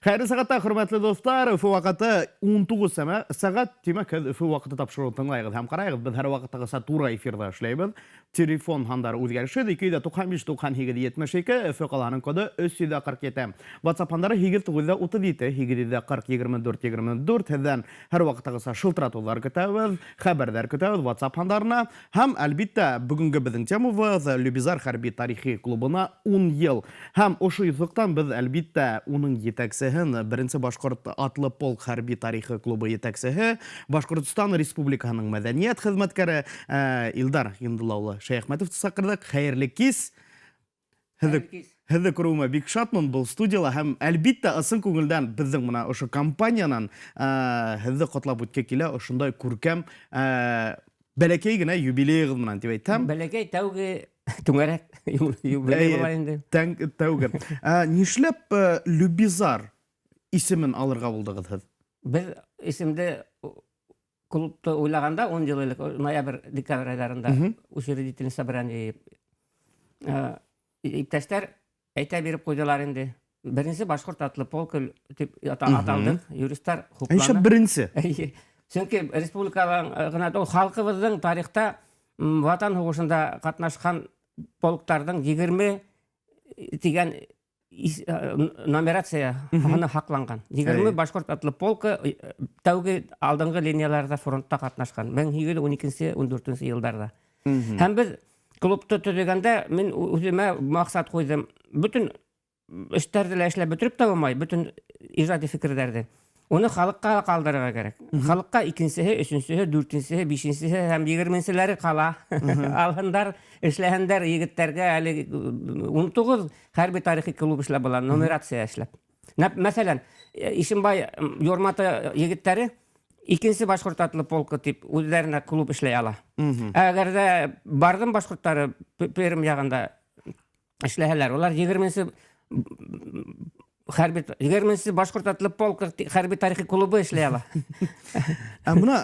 Хәйерле сәғәттә, хөрмәтле дуҫтар! Өфө ваҡыты 19 сәғәт. Тимәк, һеҙ Өфө ваҡыты тапшырыуын тыңлайығыҙ һәм ҡарайығыҙ. Беҙ һәр ваҡыттағыса тура эфирҙа эшләйбеҙ. Телефон һандары үҙгәрешһеҙ: 295 98 72, Өфө ҡалаһының коды 347. WhatsApp һандары 8937 840 24 24. Һеҙҙән һәр ваҡыттағыса шылтыратыуҙар көтәбеҙ, хәбәрҙәр көтәбеҙ WhatsApp һандарына. Һәм, әлбиттә, бөгөнгө беҙҙең темабыҙ Любизар хәрби тарихи клубына 10 йыл. Һәм ошо юҫыҡтан беҙ, әлбиттә, уның етәксеһен, беренсе башҡорт атлы полк хәрби тарихы клубы етәксеһе, Башҡортостан Республикаһының мәҙәниәт хеҙмәткәре Илдар Ғиндулла улы Шәйәхмәтовты саҡырҙыҡ. Хәйерле кис! Һеҙҙе, һеҙҙе күреүемә бик шатмын был студияла һәм, әлбиттә, ысын күңелдән беҙҙең мына ошо компаниянан һеҙҙе ҡотлап үтке килә ошондай күркәм бәләкәй генә юбилейығыҙ менән тип әйтһәм. Бәләкәй тәүге түңәрәк юбилей була инде. Тәүге. Нишләп Любизар исемен алырға булдығыҙ һеҙ? Беҙ исемде клубты уйлағанда 10 йыл элек ноябрь декабрь айларында учредительный собрание йыйып иптәштәр әйтә биреп ҡуйҙылар инде беренсе башҡорт атлы полк тип аталдыҡ юристар хупланы. Нишләп беренсе? Сөнки республикала гына түгел, халҡыбыҙҙың тарихта Ватан һуғышында ҡатнашҡан полктарҙың 20 тигән нумерация һаны һаҡланған. 20 башҡорт атлы полкы тәүге алдынғы линияларҙа фронтта ҡатнашҡан 1812-14 йылдарҙа. Һәм беҙ клубты төҙөгәндә мин үҙемә маҡсат ҡуйҙым. Бөтөн эштәрҙе лә эшләп бөтөрөп тә булмай, бөтөн ижади фекерҙәрҙе. Уны халыҡҡа ла ҡалдырырға кәрәк. Халыҡҡа икенсеһе, өсөнсөһө, дүртенсеһе, бишенсеһе һәм егерменселәре ҡала. Алһындар, эшләһендәр егеттәргә әле 19 хәрби тарихи клуб эшләп була, нумерация эшләп. Мәҫәлән, Ишембай Юрматы егеттәре икенсе башҡорт атлы полкы тип үҙҙәренә клуб эшләй ала. Ә әгәр ҙә Барҙым башҡорттары Пермь яғында эшләһәләр, улар 20-нсе хәрби 20-нсе башҡорт атлы полк хәрби тарихи клубы эшләй ала. Ә мына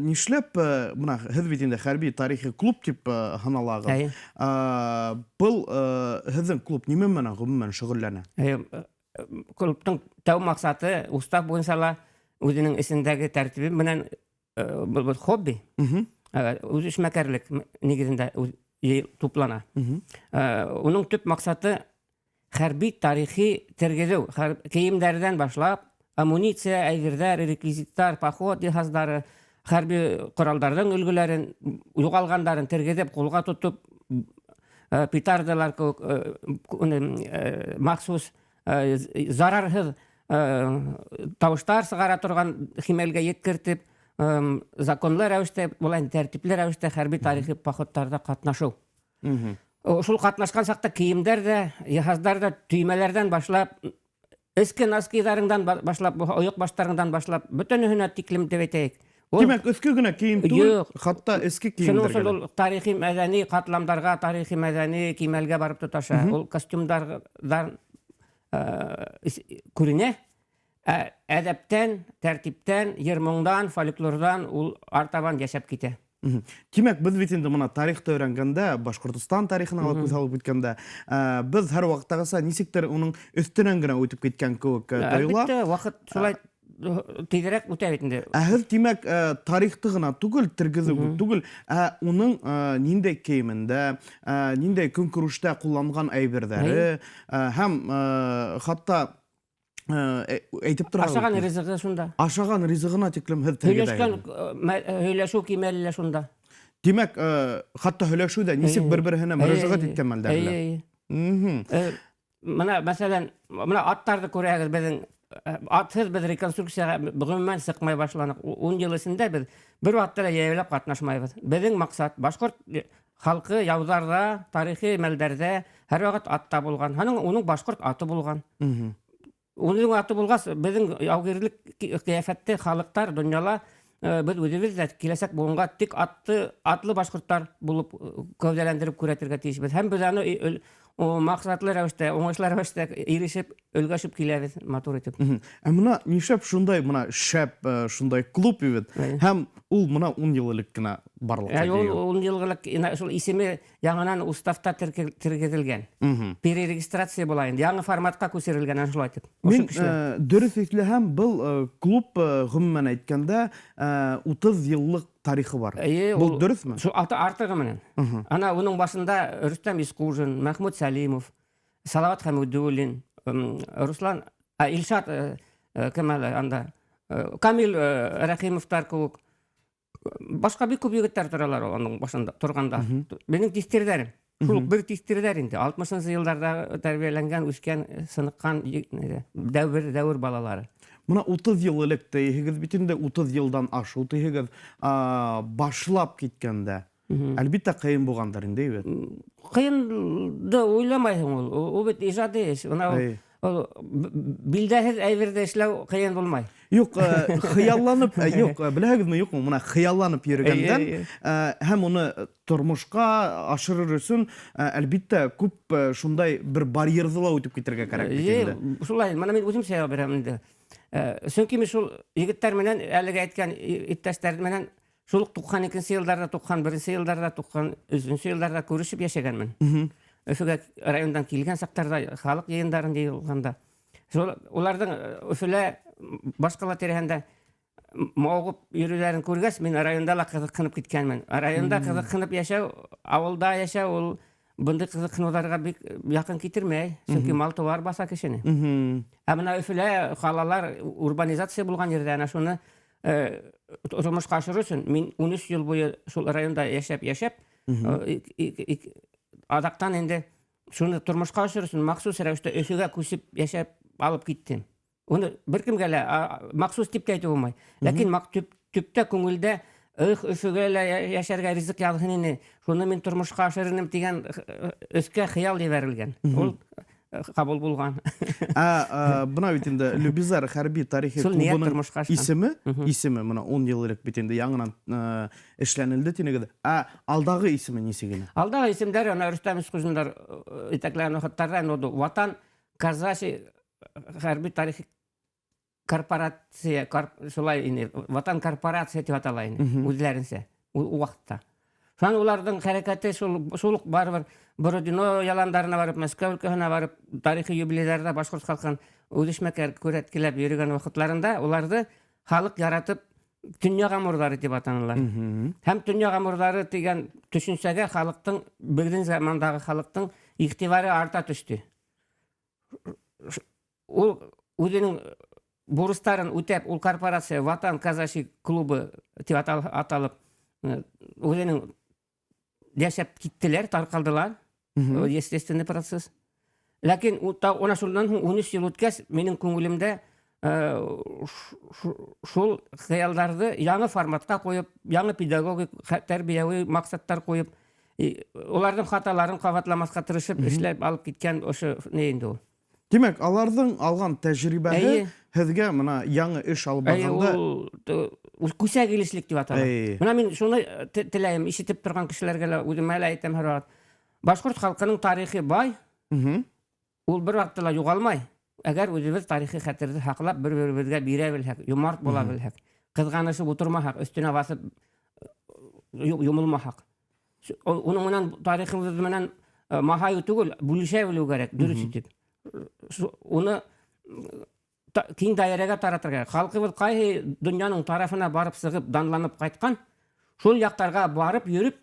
нишләп мына һеҙ бит инде хәрби тарихи клуб тип һаналағыҙ. Был һеҙҙең клуб нимә менән ғөмүмән шөғөлләнә? Клубтың тәү маҡсаты устав буйынса ла үҙенең эсендәге тәртибе менән был хобби, үҙ эшмәкәрлек нигеҙендә туплана. Уның төп маҡсаты хәрби тарихи тергеҙеү, кейемдәрҙән башлап, амуниция, әйберҙәр, реквизиттар, поход йыһаздары, хәрби ҡоралдарҙың өлгөләрен, юғалғандарын тергеҙеп, ҡулға тотоп, петардалар кеүек махсус зарарһыҙ тауыштар сығара торған химәлгә еткертеп, законлы рәүештә, былай тәртипле рәүештә хәрби тарихи походтарҙа ҡатнашыу. Шул ҡатнашҡан саҡта кейемдәр ҙә, йыһаздар ҙа төймәләрҙән башлап, эске носкиҙарыңдан башлап, ойоҡ баштарыңдан башлап, бөтөнөһөнә тиклем тип әйтәйек. Тимәк, өҫкө генә кейем түгел, хатта эске кейемдәр. Шуның өсөн ул тарихи мәҙәни ҡатламдарға, тарихи мәҙәни кимәлгә барып тоташа. Ул костюмдарҙан күренә. Ә әҙәптән, тәртиптән, йыр-моңдан, фольклорҙан ул артабан йәшәп китә. Тимәк, беҙ бит инде мына тарихты өйрәнгәндә, Башҡортостан тарихына ла күҙ һалып үткәндә, беҙ һәр ваҡыттағыса нисектер уның өҫтөнән генә үтеп киткән кеүек тойола. Әлбиттә, ваҡыт шулай тиҙерәк үтә бит инде. Ә һеҙ, тимәк, тарихты ғына түгел, тергеҙеү түгел, ә уның ниндәй кейемендә, ниндәй көнкүрештә ҡулланған әйберҙәре һәм хатта әйтеп тора. Ашаған ризығы шунда. Ашаған ризығына тиклем һеҙ һөйләшкән һөйләшеү кимәле лә шунда. Тимәк, хатта һөйләшеү ҙә нисек бер-береһенә мөрәжәғәт иткән мәлдәр. Мына, мәҫәлән, мына аттарҙы күрәһегеҙ, беҙҙең атһыҙ беҙ реконструкцияға ғөмүмән сыҡмай башланыҡ. 10 йыл эсендә беҙ бер ваҡытта ла йәйәүләп ҡатнашмайбыҙ. Беҙҙең маҡсат башҡорт халҡы яуҙарҙа, тарихи мәлдәрҙә һәр ваҡыт атта булған. Һәм уның башҡорт аты булған. Уның аты булғас, беҙҙең яугирлек ҡиәфәтте халыҡтар донъяла беҙ үҙебеҙ ҙә киләсәк быуынға тик атты, атлы башҡорттар булып кәүҙәләндереп күрһәтергә тейешбеҙ. Һәм беҙ аны маҡсатлы рәүештә, уңышлы рәүештә ирешеп Өлгәшеп киләбеҙ матур итеп. Ә мына нишләп шундай мына шәп э, шундай клуб бит. Һәм ул мына 10 йыл элек кенә барлыҡҡа Ә ул 10 йыл элек шул исеме яңынан уставта тергеҙелгән. Перерегистрация була инде. Яңы форматҡа күсерелгән шулай итеп. Мин э, дөрөҫ иҫләһәм, был э, клуб ғөмүмән әйткәндә 30 йыллыҡ тарихы бар. Был дөрөҫмө? Шул артығы менән. Ана уның башында Рөстәм Исҡужин, Мәхмүт Сәлимов, Салават Хәмидуллин, Руслан, Илшат кем әле анда, Камил Рәхимовтар кеүек башҡа бик күп егеттәр торалар уның башында торғанда. Минең тистерҙәрем. Шул бер тистерҙәр инде. 60-нчы йылдарҙа тәрбиәләнгән, үҫкән, сыныҡҡан дәүер дәүер балалары. Мына 30 йыл элек тейһегеҙ бит инде, 30 йылдан ашыу тейһегеҙ, башлап киткәндә. Әлбиттә, ҡыйын булғандыр инде, бит. Ҡыйынды уйламайһың ул. Ул бит ижади эш. Бына ул билдәһеҙ әйберҙе эшләү ҡыйын булмай. Юҡ, хыялланып, юҡ, беләһегеҙме, юҡмы, мына хыялланып йөрөгәндән һәм уны тормошҡа ашырыр өсөн, әлбиттә, күп шундай бер барьерҙы ла үтеп китергә кәрәк бит инде. Шулай, мына мин үҙемсә яуап бирәм инде. Сөнки мин шул егеттәр менән, әлеге әйткән иптәштәр менән шул уҡ 92 йылдарҙа, 91 йылдарҙа, 93 йылдарҙа күрешеп йәшәгәнмен. Өфөгә райондан килгән саҡтарҙа, халыҡ йыйындарын йыйылғанда. Шул уларҙың Өфөлә башҡала тирәһендә мауығып йөрөүҙәрен күргәс, мин районда ла ҡыҙыҡһынып киткәнмен. Районда ҡыҙыҡһынып йәшәү, ауылда йәшәү ул бындай ҡыҙыҡһыныуҙарға бик яҡын китермәй, сөнки мал-тыуар баҫа кешене. Ә бына Өфөлә ҡалалар урбанизация булған ерҙә әнә шуны тормошҡа ашырыр өсөн мин 13 йыл буйы шул районда йәшәп-йәшәп, аҙаҡтан инде шуны тормошҡа ашырыр өсөн махсус рәүештә Өфөгә күсеп йәшәп алып киттем. Уны бер кемгә лә махсус дип тә әйтеп булмай. Ләкин төптә күңелдә ых, Өфөгә лә йәшәргә ризыҡ яҙһын ине, шуны мин тормошҡа ашырыр инем тигән өҫкә хыял ебәрелгән. Ул ҡабул булған. Ә бына бит инде Любизар хәрби тарихи клубының исеме, исеме мына 10 йыл элек бит инде яңынан эшләнелде тинегеҙ. Ә алдағы исеме нисек ине? Алдағы исемдәре ана Рөстәм Исҡужиндар етәкләгән ваҡыттарҙа инде Ватан казачий хәрби тарихи корпорация, шулай ине, Ватан корпорация тип атала ине, үҙләренсә, ул ваҡытта. Шунан уларҙың хәрәкәте шул, шул уҡ барыбер Бородино яландарына барып, Мәскәү өлкәһенә барып, тарихи юбилейҙарҙа башҡорт халҡын үҙешмәкәр күрәткеләп йөрөгән ваҡытларында уларҙы халыҡ яратып төньяҡ амурҙары тип атанылар. Һәм төньяҡ амурҙары тигән төшөнсәгә халыҡтың, беҙҙең замандағы халыҡтың иғтибары арта төштө. Ул үҙенең бурыстарын үтәп, ул корпорация Ватан казачий клубы тип аталып, үҙенең йәшәп киттеләр, тарҡалдылар. Естественный процесс. Ләкин уна шунан һуң 13 йыл үткәс, минең күңелемдә шул хыялдарҙы яңы форматҡа ҡуйып, яңы педагогик тәрбиәүи маҡсаттар ҡуйып, уларҙың хаталарын ҡабатламаҫҡа тырышып эшләп алып киткән ошо ни инде ул. Тимәк, аларҙың алған тәжрибәһе һеҙгә мына яңы эш алып барғанда ул күсә килешлек тип атала. Мына мин шуны теләйем, ишетеп торған кешеләргә лә үҙемә лә әйтәм һәр ваҡыт. Башҡорт халҡының тарихы бай, ул бер ваҡытта ла юғалмай. Әгәр үҙебеҙ тарихи хәтерҙе һаҡлап, бер-беребеҙгә бирә белһәк, йомарт була белһәк, ҡыҙғанышып ултырмаһаҡ, өҫтөнә баҫып йомолмаһаҡ. Уның менән тарихыбыҙ менән маһайыу түгел, бүлешә белеү кәрәк, дөрөҫ итеп. Уны киң даирәгә таратырға кәрәк. Халҡыбыҙ ҡайһы донъяның тарафына барып сығып, данланып ҡайтҡан, шул яҡтарға барып йөрөп,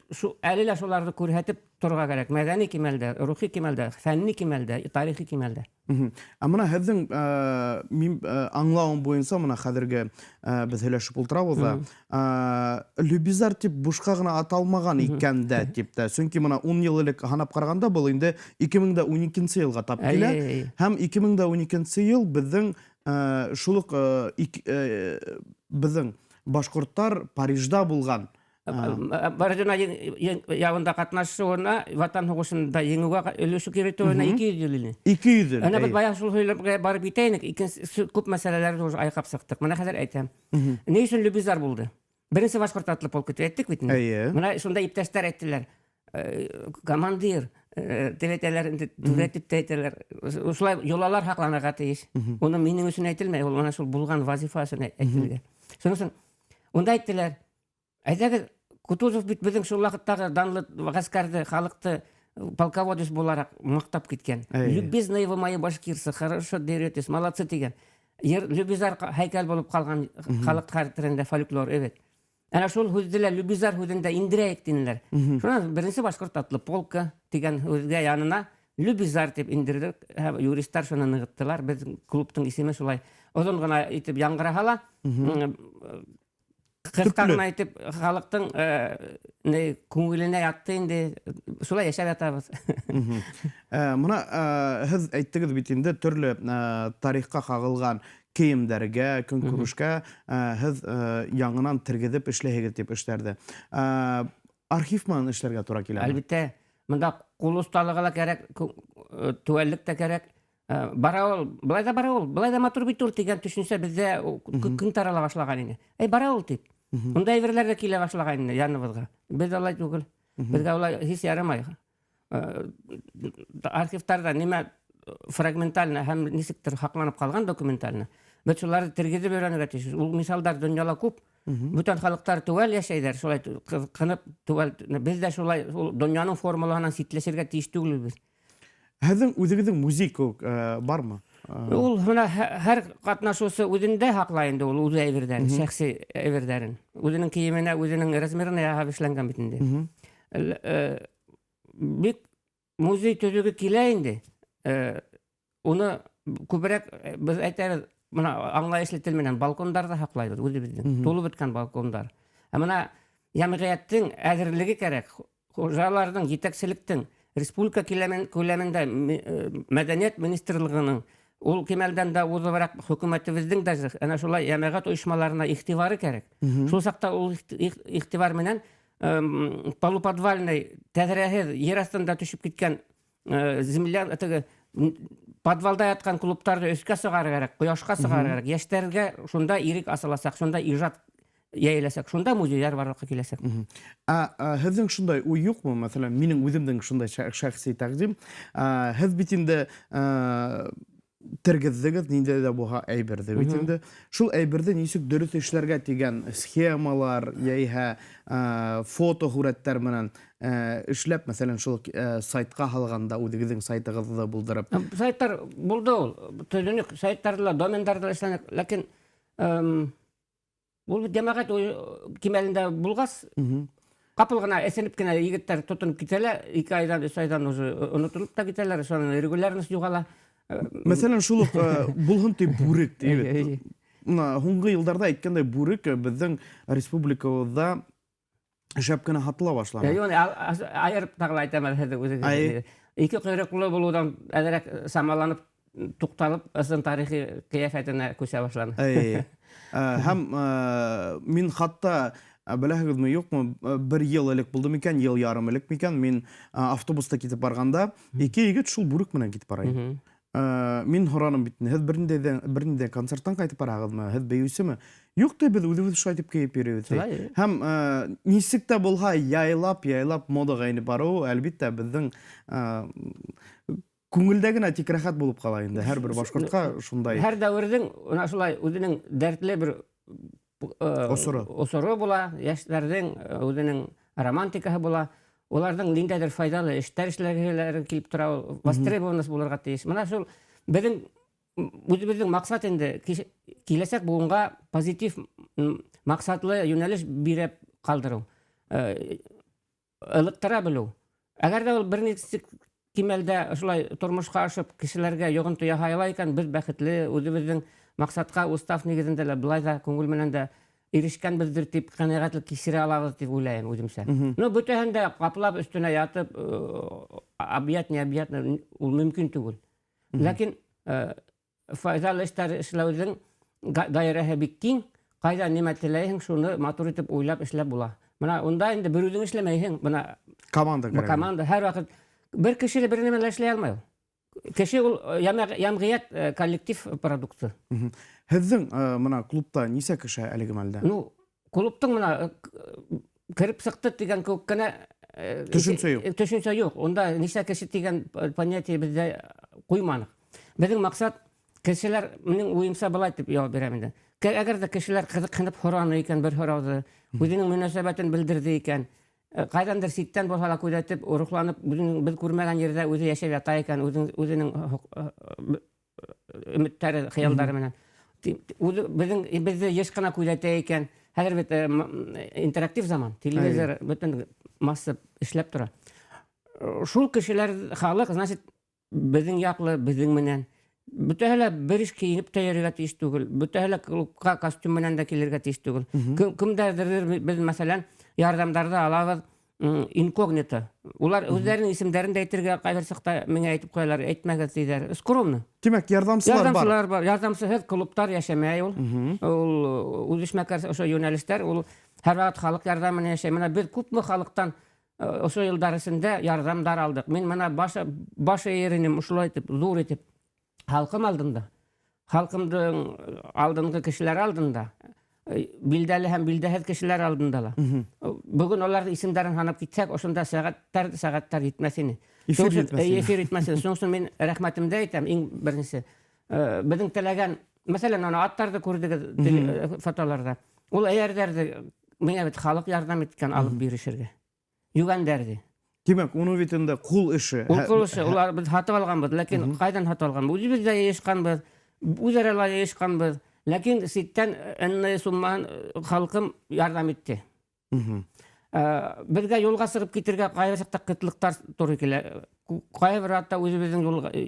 әле лә шуларҙы күрһәтеп торорға кәрәк. Мәҙәни кимәлдә, рухи кимәлдә, фәнни кимәлдә, тарихи кимәлдә. Ә мына һеҙҙең мин аңлауым буйынса, мына хәҙерге беҙ һөйләшеп ултырабыҙ ҙа, Любизар тип бушҡа ғына аталмаған икән дә тип тә. Сөнки мына 10 йыл элек һанап ҡарағанда, был инде 2012 йылға тап килә. Һәм 2012 йыл беҙҙең шул уҡ беҙҙең башҡорттар Парижда булған. Бородино явында ҡатнашыуына, Ватан һуғышында еңеүгә өлөшө киретеүенә 200 йыл ине. 200 йыл. Әнә беҙ баяғы шул һөйләмгә барып етә инек, икенсе күп мәсьәләләрҙе уже айҡап сыҡтыҡ. Мына хәҙер әйтәм. Ни өсөн Любизар булды? Беренсе башҡорт атлы полкы тип әйттек бит инде. Мына шунда иптәштәр әйттеләр. Командир, Дип әйтәләр инде, түрә дип тә әйтәләр. Шулай йолалар һакланырга тиеш. Уны минең өчен әйтелмәй, ул менә шул булган вазифа өчен әйтелгән. Шуның өчен унда әйттеләр, әйдәгез, Кутузов бит безнең шул вакыттагы данлы гаскәрҙе, халыҡты полководец булараҡ маҡтап киткән. Любезные вы мои башкирцы, хорошо деретесь, молодцы тигән. Любизар һәйкәл булып ҡалған халыҡ хәтерендә фольклор, эбет. Әнә шул һүҙҙе лә Любизар һүҙен дә индерәйек тинеләр. Шунан беренсе башҡорт атлы полка тигән һүҙгә янына Любизар тип индерҙек. Һәм юристар шуны нығыттылар. Беҙ клубтың исеме шулай оҙон ғына итеп яңғыраһа ла, ҡыҫҡа ғына итеп халыҡтың күңеленә ятты инде. Шулай йәшәп ятабыҙ. Мына һеҙ әйттегеҙ бит инде төрлө тарихҡа ҡағылған кейемдәргә, көнкүрешкә һеҙ яңынан тергеҙеп эшләйһегеҙ тип эштәрҙе. Архив менән эшләргә тура киләме? Әлбиттә, мында ҡул оҫталығы ла кәрәк, теүәллек тә кәрәк. Бара ул, былай да бара ул, былай да матур бит ул тигән төшөнсә беҙҙә көн тарала башлаған ине. Әй, бара ул тип. Ундай әйберләр ҙә килә башлаған ине яныбыҙға. Беҙ алай түгел. Беҙгә улай һис ярамай. Архивтарҙа нимә фрагментально һәм нисектер һаҡланып ҡалған документально. Беҙ шуларҙы тергеҙеп өйрәнергә тейешбеҙ. Ул миҫалдар донъяла күп. Бүтән халыҡтар теүәл йәшәйҙәр, шулай ҡыҙыҡһынып теүәл. Беҙ ҙә шулай ул донъяның формулаһынан ситләшергә тейеш түгелбеҙ. Һеҙҙең үҙегеҙҙең музей кеүек бармы? Ул бына һәр ҡатнашыусы үҙендә һаҡлай инде ул үҙ әйберҙәрен, шәхси әйберҙәрен. Үҙенең кейеменә, үҙенең размерына яһап эшләнгән бит инде. Бик музей төҙөгө килә инде. Уны күберәк беҙ әйтәбеҙ, бына аңлайышлы тел менән балкондарҙа һаҡлайбыҙ үҙебеҙҙең, тулып бөткән балкондар. Ә бына йәмғиәттең әҙерлеге кәрәк, хужаларҙың, етәкселектең, республика күләмендә мәҙәниәт министрлығының ул кимәлдән дә уҙыбыраҡ хөкүмәтебеҙҙең дә әнә шулай йәмәғәт ойошмаларына иғтибары кәрәк. Шул саҡта ул иғтибар менән полуподвальный тәҙрәһеҙ ер аҫтында төшөп киткән земля теге подвалда ятҡан клубтарҙы өҫкә сығарыр кәрәк, ҡояшҡа сығарыр кәрәк. Йәштәргә шунда ирек асыласаҡ, шунда ижад йәйеләсәк, шунда музейҙар барлыҡҡа киләсәк. Ә һеҙҙең шундай уй юҡмы? Мәҫәлән, минең үҙемдең шундай шәхси тәҡдим. Һеҙ бит инде тергеҙҙегеҙ ниндәй ҙә булһа әйберҙе бит инде. Шул әйберҙе нисек дөрөҫ эшләргә тигән схемалар, йәиһә фото һүрәттәр менән эшләп, мәҫәлән, шул сайтҡа һалғанда үҙегеҙҙең сайтығыҙҙы булдырып. Сайттар булды ул. Төҙөнөк, сайттарҙы ла, домендарҙы ла эшләнек. Ләкин ул йәмәғәт кимәлендә булғас, ҡапыл ғына эсенеп кенә егеттәр тотоноп китәләр, 2 айҙан, 3 айҙан уже онотолоп та китәләр, шуның регулярность юғала. Мәҫәлән, шул уҡ булһын тип бүрек тип. Мына һуңғы йылдарҙа әйткәндәй бүрек беҙҙең республикабыҙҙа шәп кенә һатыла башланы. Юҡ, айырып тағы ла әйтәм әле һеҙҙе үҙегеҙ. 2 ҡойроҡло булыуҙан әҙерәк самаланып, туҡталып, ысын тарихи ҡиәфәтенә күсә башланы. Һәм мин хатта беләһегеҙме, юҡмы, бер йыл элек булды микән, йыл ярым элек микән, мин автобуста китеп барғанда 2 егет шул бүрек менән китеп бара ине. Мин һораным бит, һеҙ бер ниндәй концерттан ҡайтып бараһығыҙмы, һеҙ бейеүсеме? Юҡ, ти, беҙ үҙебеҙ шулай тип кейеп йөрөйбөҙ, ти. Һәм нисек тә булһа яйлап, яйлап модаға инеп барыу, әлбиттә, беҙҙең күңелдә генә тик рәхәт булып ҡала инде. Һәр бер башҡортҡа шундай. Һәр дәүерҙең бына шулай үҙенең дәртле бер осоро. Осоро була, йәштәрҙең үҙенең романтикаһы була. Уларҙың ниндәйҙер файҙалы эштәр эшләгеләре килеп тора, ул востребованность булырға тейеш. Бына шул беҙҙең үҙебеҙҙең маҡсат инде киләсәк быуынға позитив маҡсатлы йүнәлеш биреп ҡалдырыу, ылыҡтыра белеү. Әгәр ҙә ул бер нисек кимәлдә ошолай тормошҡа ашып кешеләргә йоғонто яһай ала икән, беҙ бәхетле, үҙебеҙҙең маҡсатҡа устав нигеҙендә лә былай ҙа күңел менән дә ирешкәнбеҙҙер тип ҡәнәғәтлек кисерә алабыҙ тип уйлайым үҙемсә. Ну, бөтәһен дә ҡаплап өҫтөнә ятып, объять необъятно ул мөмкин түгел. Ләкин файҙалы эштәр эшләүҙең даирәһе бик киң, ҡайҙа нимә теләйһең, шуны матур итеп уйлап эшләп була. Бына унда инде бер үҙең эшләмәйһең, бына команда кәрәк. Команда һәр ваҡыт бер кеше лә бер нәмә лә эшләй алмай ул. Кеше ул йәмғиәт, коллектив продукты. Һеҙҙең бына клубта нисә кеше әлеге мәлдә? Ну, клубтың бына кереп сыҡты тигән кеүек кенә Төшөнсә юҡ. Төшөнсә юҡ. Унда нисә кеше тигән понятие беҙҙә ҡуйманыҡ. Беҙҙең маҡсат кешеләр, минең уйымса былай тип яуап бирәм инде. Әгәр ҙә кешеләр ҡыҙыҡһынып һораны икән бер һорауҙы, үҙенең мөнәсәбәтен белдерҙе икән, ҡайҙандыр ситтән булһа ла күҙәтеп, рухланып, үҙенең беҙ күрмәгән ерҙә үҙе йәшәп ята икән, үҙенең өмөттәре, хыялдары менән. Үҙе беҙҙе йыш ҡына күҙәтә икән. Хәҙер бит интерактив заман, телевизор бөтөн масса эшләп тора. Шул кешеләр, халыҡ, значит, беҙҙең яҡлы, беҙҙең менән. Бөтәһе лә бер иш кейенеп тә йөрөргә тейеш түгел, бөтәһе лә клубҡа костюм менән дә килергә тейеш түгел. Кемдәрҙер беҙ, мәҫәлән, ярҙамдарҙы алабыҙ, инкогнито. Улар үҙҙәренең исемдәрен дә әйтергә ҡайбер саҡта миңә әйтеп ҡуялар, әйтмәгеҙ тиҙәр. Скромно. Тимәк, ярҙамсылар бар. Ярҙамсылар бар. Ярҙамсыһыҙ клубтар йәшәмәй ул. Ул үҙешмәкәр ошо йүнәлештәр, ул һәр ваҡыт халыҡ ярҙамы менән йәшәй. Мына беҙ күпме халыҡтан ошо йылдар эсендә ярҙамдар алдыҡ. Мин мына баш эйер инем, ошолай итеп, ҙур итеп халҡым алдында, халҡымдың алдынғы кешеләр алдында, билдәле һәм билдәһеҙ кешеләр алдында ла. Бөгөн уларҙың исемдәрен һанап китһәк, ошонда сәғәттәр, сәғәттәр етмәҫ ине. Эфир етмәҫ ине. Эфир етмәҫ ине. Шуның өсөн мин рәхмәтемде әйтәм, иң беренсе. Беҙҙең теләгән, мәҫәлән, ана аттарҙы күрҙегеҙ фотоларҙа. Ул эйәрҙәрҙе миңә бит халыҡ ярҙам иткән алып бирешергә. Йүгәндәрҙе. Тимәк, уны бит инде ҡул эше. Ул ҡул эше, улар беҙ һатып алғанбыҙ, ләкин ҡайҙан һатып алғанбыҙ? Үҙебеҙ ҙә йыйышҡанбыҙ, үҙ-ара ла йыйышҡанбыҙ. Ләкин ситтән энне суммаһын халҡым ярҙам итте. Беҙгә юлға сығып китергә ҡайһы саҡта ҡытлыҡтар тура килә. Ҡайһы бер ваҡытта үҙебеҙҙең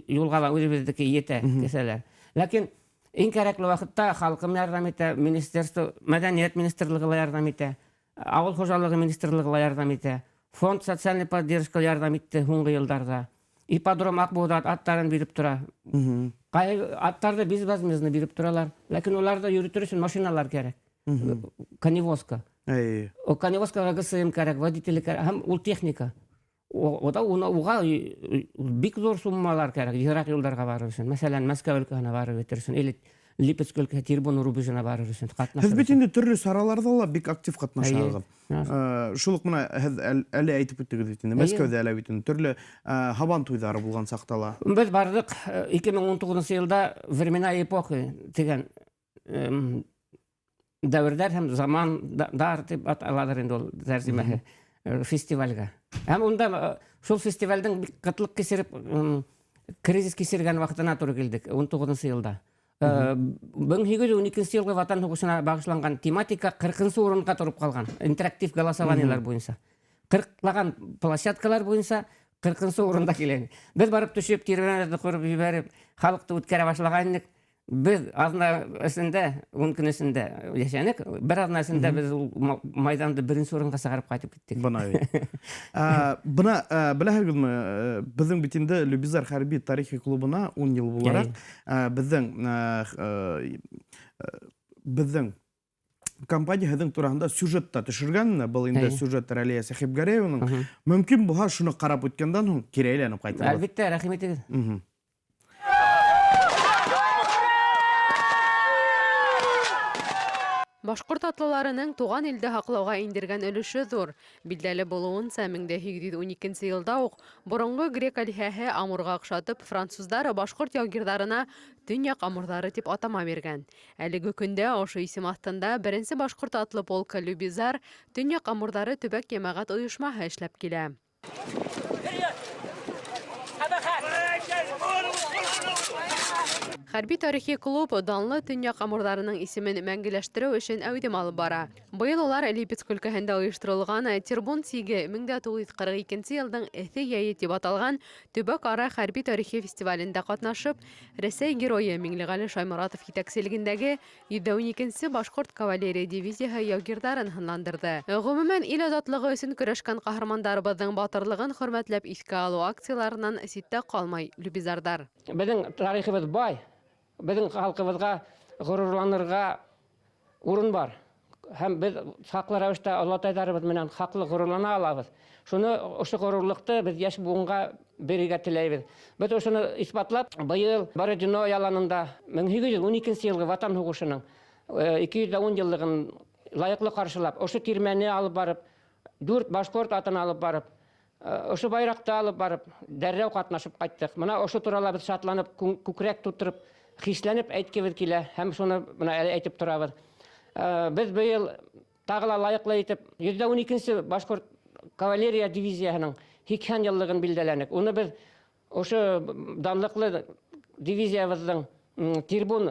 юлға ла үҙебеҙҙеке етә кеҫәләр. Ләкин иң кәрәкле ваҡытта халҡым ярҙам итә, министерство, мәҙәниәт министрлығы ла ярҙам итә, ауыл хужалығы министрлығы ла ярҙам итә, фонд социальной поддержка ярҙам итте һуңғы йылдарҙа. Ипподром Аҡбуҙат аттарын биреп тора. Ҡайһы аттарҙы безвозмездно биреп торалар, ләкин уларҙы йөрөтөр өсөн машиналар кәрәк. Коневозка. О коневозкаға ГСМ кәрәк, водитель кәрәк, һәм ул техника. Уға бик ҙур суммалар кәрәк, йыраҡ юлдарға барыр өсөн. Мәҫәлән, Мәскәү өлкәһенә барып етер өсөн, или Липецк өлкәһе Тербун рубежына барыр өсөн ҡатнашыр Һеҙ бит өсөн. инде төрлө сараларҙа ла бик актив ҡатнашаһығыҙ. Эйе. Шул уҡ мына һеҙ әле әйтеп үттегеҙ бит инде, Мәскәүҙә әле бит инде төрлө һабан туйҙары булған саҡта ла. Беҙ барҙыҡ, ике мең ун туғыҙынсы йылда Времена эпохи тигән дәүерҙәр һәм замандар тип аталалыр инде ул тәржемәһе, фестивальгә. Һәм унда шул фестивалдең бик ҡытлыҡ кисереп, кризис кисергән ваҡытына тура килдек, ун туғыҙынсы йылда. Мең һигеҙ йөҙ ун икенсе йылғы Ватан һуғышына бағышланған тематика ҡырҡынсы урынға тороп ҡалған, интерактив голосованиелар буйынса. Ҡырҡлаған площадкалар буйынса ҡырҡынсы урында килә. Беҙ барып төшөп, тирмәләрҙе ҡороп ебәреп, халыҡты үткәрә башлаған инек. Беҙ аҙна эсендә, ун көн эсендә йәшәнек, бер аҙна эсендә беҙ ул майҙанды беренсе урынға сығарып ҡайтып киттек. Бына бит. Бына, беләһегеҙме, беҙҙең бит инде Любизар хәрби тарихи клубына ун йыл булараҡ, беҙҙең компания һеҙҙең тураһында сюжет та төшөргән, был инде сюжет Рәлиә Сәхибгәрәеваның. Мөмкин булһа, шуны ҡарап үткәндән һуң кире әйләнеп ҡайтырбыҙ. Әлбиттә, рәхим итегеҙ. Башҡорт атлыларының туған илде һаҡлауға индергән өлөшө ҙур. Билдәле булыуынса, мең дә һигеҙ йөҙ ун икенсе йылда уҡ боронғо грек алиһәһе Амурға оҡшатып, француздар башҡорт яугирҙарына төньяҡ амурҙары тип атама биргән. Әлеге көндә ошо исем аҫтында беренсе башҡорт атлы полкы Любизар төньяҡ амурҙары төбәк йәмәғәт ойошмаһы эшләп килә. Хәрби тарихи клуб данлы төньяҡ амурҙарының исемен мәңгеләштереү эшен әүҙем алып бара. Быйыл улар Липецк өлкәһендә ойошторолған Тербун сиге мең дә туғыҙ йөҙ ҡырҡ икенсе йылдың Эҫе йәйе тип аталған төбәк-ара хәрби тарихи фестивалендә ҡатнашып, Рәсәй геройы Миңлеғәле Шайморатов етәкселегендәге йөҙ ун икенсе башҡорт кавалерия дивизияһы яугирҙарын һынландырҙы. Ғөмүмән, ил азатлығы өсөн көрәшкән ҡаһармандарыбыҙҙың батырлығын хөрмәтләп иҫкә алыу акцияларынан ситтә ҡалмай любизарҙар. Беҙҙең тарихыбыҙ бай. Беҙҙең халҡыбыҙға ғорурланырға урын бар. Һәм беҙ хаҡлы рәүештә олатайҙарыбыҙ менән хаҡлы ғорурлана алабыҙ. Шуны, ошо ғорурлыҡты беҙ йәш быуынға бирергә теләйбеҙ. Беҙ ошоно иҫбатлап, быйыл Бородино яланында мең һигеҙ йөҙ ун икенсе йылғы Ватан һуғышының ике йөҙ ун йыллығын лайыҡлы ҡаршылап, ошо тирмәне алып барып, Дүрт башҡорт атын алып барып, ошо байраҡты алып барып, дәррәү ҡатнашып ҡайттыҡ. Мына ошо турала беҙ шатланып, күкрәк тутырып, хисләнеп әйткебеҙ килә һәм шуны бына әле әйтеп торабыҙ. Беҙ быйыл тағы ла лайыҡлы итеп 112-нсе башҡорт кавалерия дивизияһының 80 йыллығын билдәләнек. Уны беҙ ошо данлыҡлы дивизиябыҙҙың Тирбун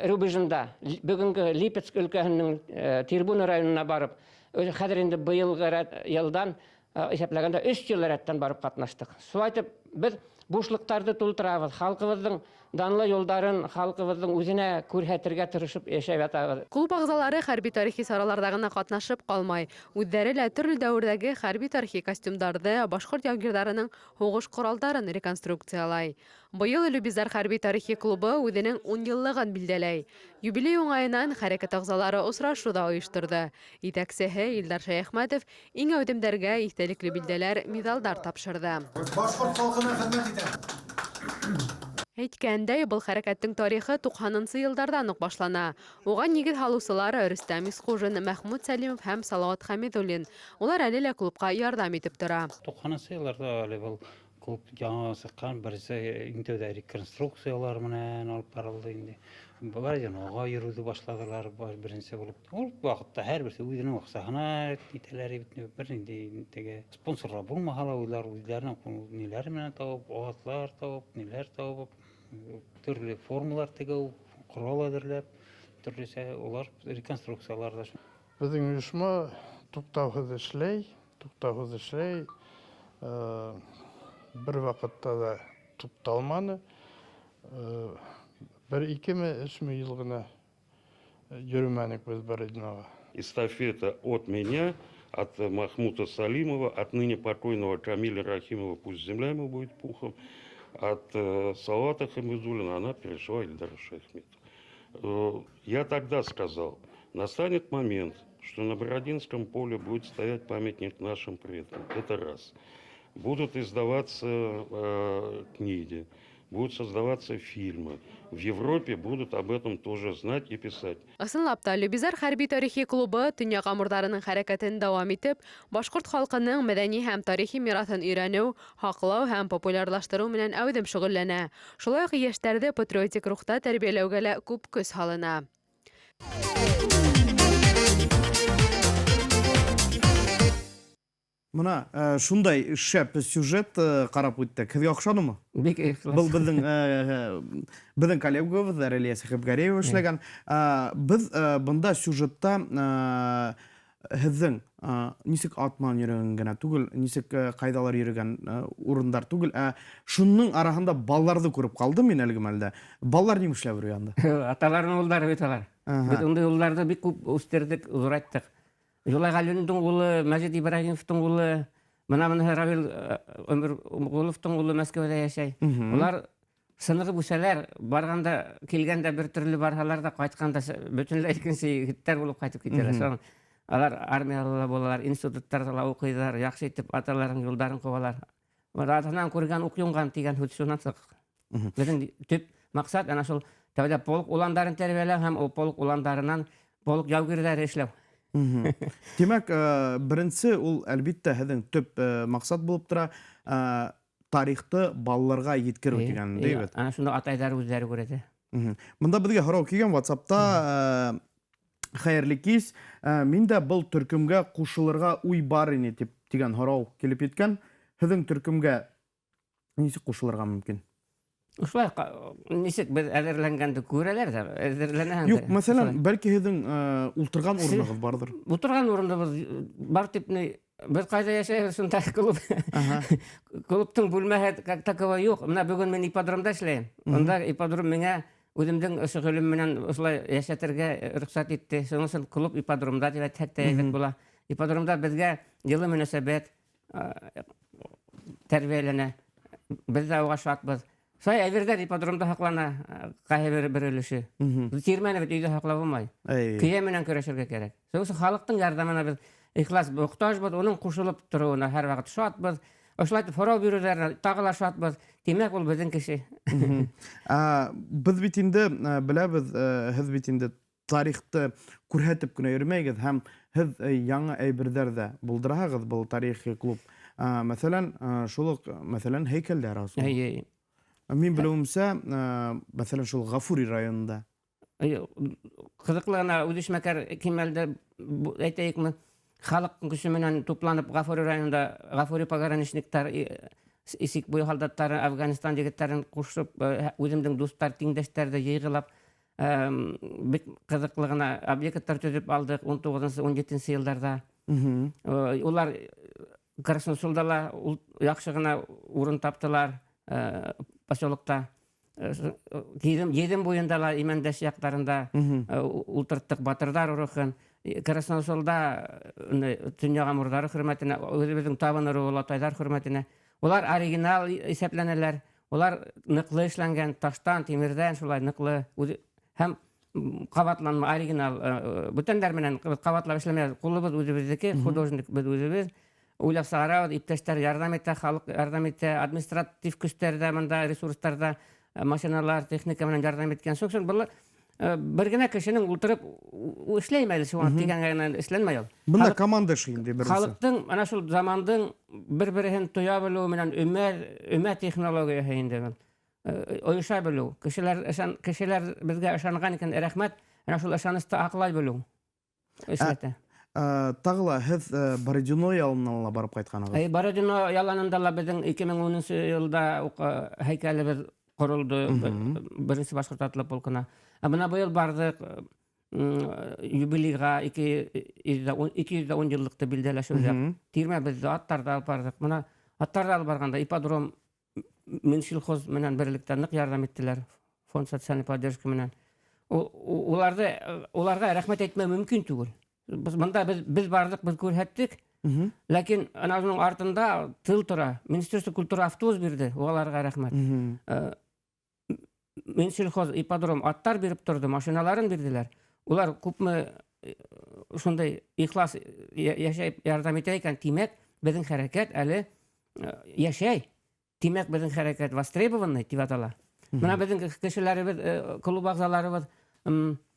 рубежында, бөгөнгө Липецк өлкәһенең Тирбун районына барып, хәҙер инде быйылғы йылдан иҫәпләгәндә 3 йыл рәттән барып ҡатнаштыҡ. Шулай итеп беҙ бушлыҡтарҙы тултырабыҙ, халҡыбыҙҙың данлы юлдарын халҡыбыҙҙың үҙенә күрһәтергә тырышып йәшәп ятабыҙ. Клуб ағзалары хәрби-тарихи сараларҙа ғына ҡатнашып ҡалмай. Үҙҙәре лә төрлө дәүерҙәге хәрби-тарихи костюмдарҙы, башҡорт яугирҙарының һуғыш ҡоралдарын реконструкциялай. Быйыл Любизар хәрби-тарихи клубы үҙенең 10 йыллығын билдәләй. Юбилей уңайынан хәрәкәт ағзалары осрашыу ҙа ойошторҙо. Етәксеһе Илдар Шәйәхмәтов иң әүҙемдәргә иҫтәлекле билдәләр, миҙалдар тапшырҙы. Башҡорт халҡына хеҙмәт итә. Әйткәндәй, был хәрәкәттең тарихы 90-нсы йылдарҙан уҡ башлана. Уға нигеҙ һалыусылар Рөстәм Исҡужин, Мәхмүт Сәлимов һәм Салауат Хәмидуллин. Улар әле лә клубҡа ярҙам итеп тора. 90-нсы йылдарҙа әле был клуб яңы сыҡҡан, беренсе иң тәүҙә реконструкциялар менән алып барылды инде. Былар яңаға йөрөүҙе башланылар беренсе булып. Ул ваҡытта һәр береһе үҙенең аҡсаһына итәләр бит, бер ниндәй теге спонсорҙар булмаһа ла, улар үҙҙәренең ниләре менән табып, атлар табып, ниләр табып, төрлө формалар тегеү, ҡорал әҙерләп, төрлөсә улар реконструкциялар ҙа. Беҙҙең ойошма туҡтауһыҙ эшләй, туҡтауһыҙ эшләй. Бер ваҡытта ла туҡталманы. Бер икеме, өсмө йыл ғына йөрөмәнек беҙ Бородиноға. Эстафета от меня, от Махмута Салимова, от ныне покойного Камиля Рахимова, пусть земля ему будет пухом, от Салавата Хамидуллина она перешла Ильдару Шаяхметову. Я тогда сказал, настанет момент, что на Бородинском поле будет стоять памятник нашим предкам. Это раз. Будут издаваться книги, будут создаваться фильмы. В Европе будут об этом тоже знать и писать. Ысынлап та, Любизар хәрби-тарихи клубы төньяҡ амурҙарының хәрәкәтен дауам итеп, башҡорт халҡының мәҙәни һәм тарихи мираҫын өйрәнеү, һаҡлау һәм популярлаштырыу менән әүҙем шөғөлләнә. Шулай уҡ йәштәрҙе патриотик рухта тәрбиәләүгә лә күп көс һалына. Мына шундай шәп сюжет ҡарап үттек. Һеҙгә оҡшанымы? Бик ихлас. Был беҙҙең коллегабыҙ Рәлиә Сәхипгәрәева эшләгән. Беҙ бында сюжетта һеҙҙең нисек ат менән йөрөгән генә түгел, нисек ҡайҙалар йөрөгән урындар түгел, ә шуның араһында балаларҙы күреп ҡалдым мин әлеге мәлдә. Балалар нимә эшләп йөрөй анда? Аталарының улдары бит алар. Беҙ ундай улдарҙы бик күп үҫтерҙек, ҙурайттыҡ. Юлай Ғәлиуллиндың улы, Мәжит Ибраһимовтың улы, мына быныһы Равил Өмөрғоловтың улы Мәскәүҙә йәшәй. Улар сынығып үҫәләр, барғанда, килгәндә бер төрлө барһалар ҙа, ҡайтҡанда бөтөнләй икенсе егеттәр булып ҡайтып китәләр. Шуның алар армияла ла булалар, институттарҙа ла уҡыйҙар, яҡшы итеп аталарының юлдарын ҡыуалар. Атаһынан күргән уҡ йонған тигән һүҙ шунан сыҡ. Беҙҙең төп маҡсат ана шул тәүҙә полк уландарын тәрбиәләү һәм ул полк уландарынан полк яугирҙәре эшләү. Тимәк, беренсе ул әлбиттә һеҙҙең төп маҡсат булып тора, тарихты балаларға еткереү тигән, дей бит. Ана шунда атайҙар үҙҙәре күрәтә. Бында беҙгә һорау килгән WhatsApp-та, хәйерле кис, мин дә был төркөмгә ҡушылырға уй бар ине тип тигән һорау килеп еткән. Һеҙҙең төркөмгә нисек ҡушылырға мөмкин? Ошолай нисек беҙ әҙерләнгәнде күрәләр ҙә, әҙерләнәһең Юҡ, дә. мәҫәлән, Ошолай. бәлки һеҙҙең ултырған урынығыҙ барҙыр. Ултырған урыныбыҙ бар тип ни, беҙ ҡайҙа йәшәйбеҙ, шунда клуб. Клубтың бүлмәһе как таковой юҡ. Мына бөгөн мин ипподромда эшләйем. Унда ипподром миңә үҙемдең шөғөлөм менән ошолай йәшәтергә рөхсәт итте. Шуның өсөн клуб ипподромда тип әйтһәк тә әйбәт була. Ипподромда беҙгә йылы мөнәсәбәт тәрбиәләнә. Беҙ ҙә уға шатбыҙ. Шулай әйберҙәр ипподромда һаҡлана, ҡайһы бер өлөшө. Тирмәне бит өйҙә һаҡлап булмай. Көйә менән көрәшергә кәрәк. Шуның өсөн халыҡтың ярҙамына беҙ ихлас мохтажбыҙ, уның ҡушылып тороуына һәр ваҡыт шатбыҙ. Ошолай итеп һорау биреүҙәренә тағы ла шатбыҙ. Тимәк, ул беҙҙең кеше. Беҙ бит инде, беләбеҙ, һеҙ бит инде Тарихты күрһәтеп кенә йөрөмәйегеҙ һәм һеҙ яңы әйберҙәр ҙә булдыраһығыҙ был тарихи клуб. Мәҫәлән, шул уҡ, мәҫәлән, һәйкәлдәр асыу. Әйе. Мин белеүемсә, мәҫәлән, шул Ғафури районында. Ҡыҙыҡлы ғына үҙешмәкәр кимәлдә әйтәйекме, халыҡ көсө менән тупланып Ғафури районында Ғафури пограничниктар, Исек буйы һалдаттары, Афганистан егеттәрен ҡушып, үҙемдең дуҫтар, тиңдәштәрҙе йыйғылап, бик ҡыҙыҡлы ғына объекттар төҙөп алдыҡ 19-нсы, 17-нсе йылдарҙа. Улар Красносулда ла яҡшы ғына урын таптылар поселокта. Еҙем буйында ла Имәндәш яҡтарында ултырттыҡ батырҙар рухын. Красносулда Төньяҡ Амурҙары хөрмәтенә, үҙебеҙҙең табын ырыуы Латайҙар хөрмәтенә. Улар оригинал иҫәпләнәләр, улар ныҡлы эшләнгән, таштан, тимерҙән шулай ныҡлы һәм ҡабатланма оригинал. Бүтәндәр менән ҡабатлап эшләмәйбеҙ. Ҡулыбыҙ үҙебеҙҙеке, художник беҙ үҙебеҙ. Уйлап сығарабыҙ, иптәштәр ярҙам итә, халыҡ ярҙам итә, административ көстәр ҙә бында, ресурстар ҙа, машиналар, техника менән ярҙам иткән. Шуның өсөн был бер генә кешенең ултырып эшләйем әле шуға тигән генә эшләнмәй ул. Бында команда эше инде беренсе. Халыҡтың ана шул замандың бер-береһен тоя белеүе менән өмә технологияһы инде был. Ойоша белеү. Кешеләр беҙгә ышанған икән, рәхмәт, ана шул ышанысты аҡлай белеү. Эшләтә. Тағы ла һеҙ Бородино яланына ла барып ҡайтҡанығыҙ. Бородино яланында ла беҙҙең ике мең унынсы йылда уҡ һәйкәлебеҙ ҡоролдо, беренсе башҡорт атлы полкына. Ә бына быйыл барҙыҡ, юбилейға ике йөҙ ҙә ун йыллыҡты билдәләшеүҙә. Тирмәбеҙҙе, аттарҙы алып барҙыҡ. Бына аттарҙы алып барғанда ипподром Минсельхоз менән берлектә ныҡ ярҙам иттеләр, фонд социальной поддержка менән. Уларға рәхмәт әйтмәү мөмкин түгел. Беҙ бында беҙ барҙыҡ, беҙ күрһәттек. Ләкин ана уның артында тыл тора. Министерство культуры автобус бирҙе, уларға рәхмәт. Минсельхоз ипподром аттар биреп торҙо, машиналарын бирҙеләр. Улар күпме шундай ихлас йәшәй ярҙам итә икән, тимәк, беҙҙең хәрәкәт әле йәшәй. Тимәк, беҙҙең хәрәкәт востребованный тип атала. Бына беҙҙең кешеләребеҙ, клуб ағзаларыбыҙ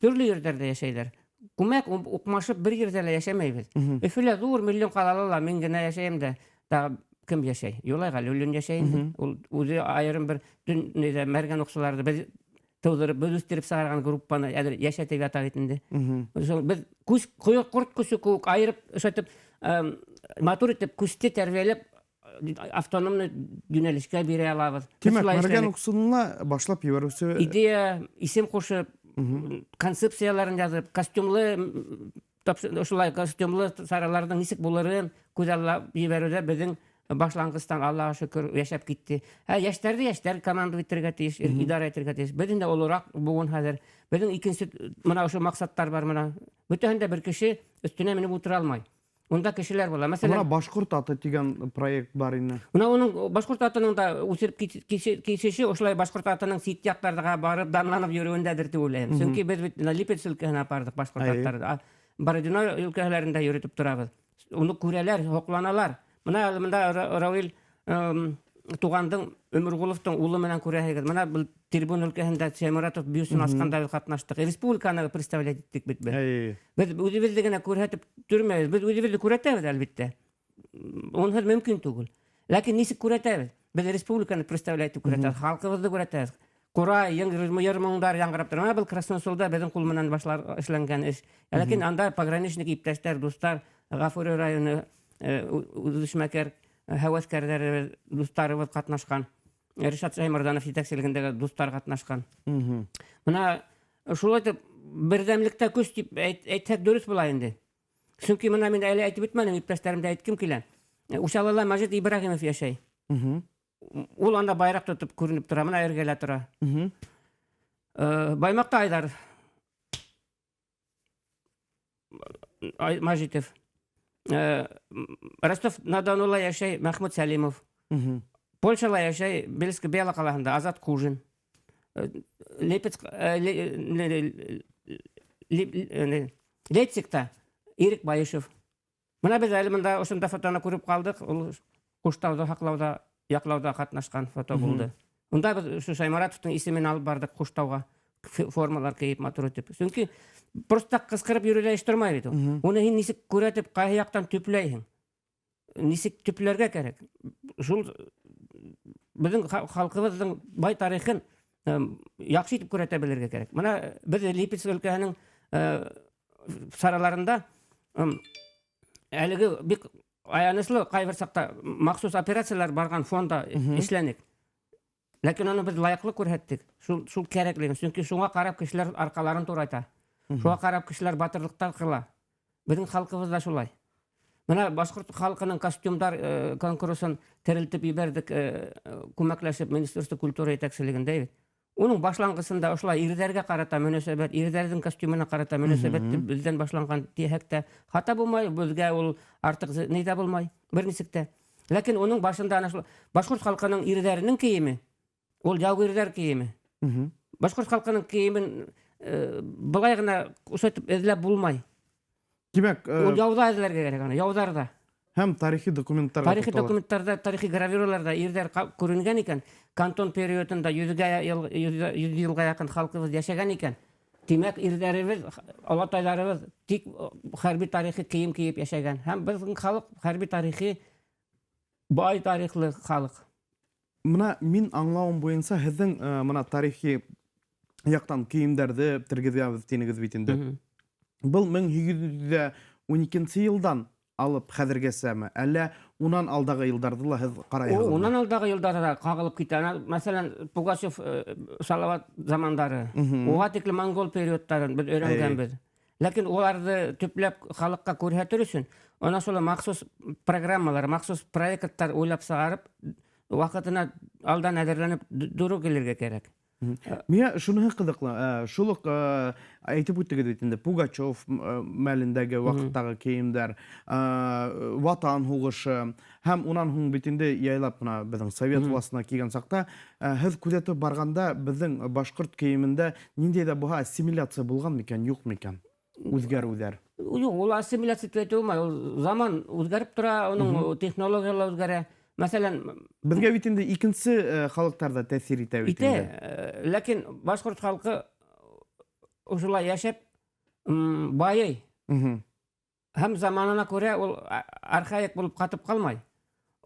төрлө ерҙәрҙә йәшәйҙәр. Күмәк уҡмашып бер ерҙә лә йәшәмәйбеҙ. Өфөлә ҙур миллион ҡалала ла мин генә йәшәйем дә, тағы кем йәшәй? Юлай Ғәлиуллин йәшәй инде. Ул үҙе айырым бер төн ниҙә мәргән уҡсыларҙы беҙ тыуҙырып, беҙ үҫтереп сығарған группаны әҙер йәшәтеп ята бит инде. Шул беҙ күс, ҡорт күсе кеүек айырып, ошайтып, матур итеп күсте тәрбиәләп, автономный йүнәлешкә бирә алабыҙ. Беҙ Тимәк, шулай мәргән эшләнек. уҡсынына башлап ебәреүсе Идея, исем ҡушып, концепцияларын яҙып, костюмлы, ошолай костюмлы сараларҙың нисек булырын күҙаллап ебәреүҙә беҙҙең башланғыстан Аллаға шөкөр йәшәп китте. Ә йәштәрҙе йәштәр команда итергә тейеш, идара итергә тейеш. Беҙ инде олораҡ быуын хәҙер. Беҙҙең икенсе мына ошо маҡсаттар бар мына. Бөтәһен дә бер кеше өҫтөнә менеп ултыра алмай. Унда кешеләр була. Мәҫәлән, Бына Башҡорт аты тигән проект бар ине. Бына уның Башҡорт атының да үҫеп кисеше ошолай Башҡорт атының сит яҡтарға барып данланып йөрөүендәдер тип уйлайым. Сөнки беҙ бит Липец өлкәһенә апарҙыҡ Башҡорт аттарҙы. Бородино өлкәләрендә йөрөтөп торабыҙ. Уны күрәләр, һоҡланалар. Бына әле бында Рауил туғандың Өмөрғоловтың улы менән күрәһегеҙ. Бына был Тербун өлкәһендә Шайморатов бюсын асҡанда беҙ ҡатнаштыҡ. Республиканы представлять иттек бит беҙ. Беҙ үҙебеҙҙе генә күрһәтеп төрмәйбеҙ. Беҙ үҙебеҙҙе күрһәтәбеҙ, әлбиттә. Унһыҙ мөмкин түгел. Ләкин нисек күрһәтәбеҙ? Беҙ республиканы представлять итеп күрһәтәбеҙ, халҡыбыҙҙы күрһәтәбеҙ. Ҡурай, йыр моңдар яңғырап тора. Бына был Красносолда беҙҙең ҡул менән башлар эшләнгән эш. Ләкин анда пограничник иптәштәр, дуҫтар, Ғафури районы үҙешмәкәр, һәүәҫкәрҙәребеҙ, дуҫтарыбыҙ ҡатнашҡан. Ришат Шаймарданов етәкселегендәге дуҫтар ҡатнашҡан. Бына шулай итеп берҙәмлектә көс тип әйтһәк дөрөҫ була инде. Сөнки бына мин әле әйтеп бөтмәнем, иптәштәремдә әйткем килә. Учалыла Мәжит Ибраһимов йәшәй. Ул анда байраҡ тотоп күренеп тора, бына эргәлә тора. Баймаҡта Айҙар Мәжитов. Ростов-на-Донула йәшәй Мәхмүт Сәлимов. Польшала йәшәй Бельск Бела ҡалаһында Азат Кужин. Лейпцигта Ирек Байышев. Бына беҙ әле бында ошонда фотоны күреп ҡалдыҡ. Ул Ҡуштауҙы һаҡлауҙа, яҡлауҙа ҡатнашҡан фото булды. Унда беҙ ошо Шайморатовтың исемен алып барҙыҡ Ҡуштауға. Формалар кейеп, матур итеп. Сөнки просто так ҡысҡырып йөрөүҙә эш тормай бит ул. Уны һин нисек күрәтеп, ҡайһы яҡтан төпләйһең? Нисек төпләргә кәрәк? Шул беҙҙең халҡыбыҙҙың бай тарихын яҡшы итеп күрһәтә белергә кәрәк. Мына беҙ Липецк өлкәһенең сараларында әлеге бик аяныслы ҡайбер саҡта махсус операциялар барған фонда эшләнек. Ләкин уны беҙ лайыҡлы күрһәттек. Шул кәрәклеген. Сөнки шуңа ҡарап кешеләр арҡаларын турайта. Шуңа ҡарап кешеләр батырлыҡтар ҡыла. Беҙҙең халҡыбыҙ ҙа шулай. Мына башҡорт халҡының костюмдар конкурсын терелтеп ебәрҙек, күмәкләшеп Министерство культуры етәкселегендә бит. Уның башланғысында ошолай ирҙәргә ҡарата мөнәсәбәт, ирҙәрҙең костюмына ҡарата мөнәсәбәт беҙҙән башланған тиһәк тә хата булмай, беҙгә ул артыҡ ни ҙә булмай, бер нисек тә. Ләкин уның башында ана шул башҡорт халҡының ирҙәренең кейеме, ул яугирҙәр кейеме. Башҡорт халҡының кейемен былай ғына ошайтып эҙләп булмай. Тимәк, Ул яуҙа эҙләргә кәрәк аны, яуҙарҙа. Һәм тарихи документтарға Тарихи туҡтала. документтарҙа, тарихи гравюраларҙа ирҙәр күренгән икән, кантон периодында 100 йылға яҡын халҡыбыҙ йәшәгән икән. Тимәк, ирҙәребеҙ, олатайларыбыҙ тик хәрби тарихи кейем кейеп йәшәгән. Һәм беҙҙең халыҡ хәрби тарихи бай тарихлы халыҡ. Мына мин аңлауым буйынса һеҙҙең мына тарихи яҡтан кейемдәрҙе тергеҙәбеҙ тинегеҙ бит инде. Был 1812 йылдан алып хәҙергәсәме? Әллә унан алдағы йылдарҙы ла һеҙ ҡарайһығыҙмы? Унан алдағы йылдарҙа да ҡағылып китә. Ана, мәҫәлән, Пугачев, Салават замандары. Уға тиклем монгол периодтарын беҙ өйрәнгәнбеҙ. Ләкин уларҙы төпләп халыҡҡа күрһәтер өсөн, ана шул махсус программалар, махсус проекттар уйлап сығарып, ваҡытына алдан әҙерләнеп дөрөҫ килергә кәрәк. Миңә шуныһы ҡыҙыҡлы, шул уҡ әйтеп үттегеҙ бит инде, Пугачев мәлендәге ваҡыттағы кейемдәр, Ватан һуғышы һәм унан һуң бит инде яйлап мына беҙҙең совет властына килгән саҡта, һеҙ күҙәтеп барғанда беҙҙең башҡорт кейемендә ниндәй ҙә булһа ассимиляция булған микән, юҡ микән? Үҙгәреүҙәр. Юҡ, ул ассимиляция тип әйтеү булмай, ул заман үҙгәреп тора, уның технологиялар үҙгәрә. Мәҫәлән, беҙгә бит инде икенсе халыҡтар ҙа тәьҫир итә бит Итә, инде. Ләкин башҡорт халҡы ошолай йәшәп, байый. Һәм заманына күрә ул архаик булып ҡатып ҡалмай.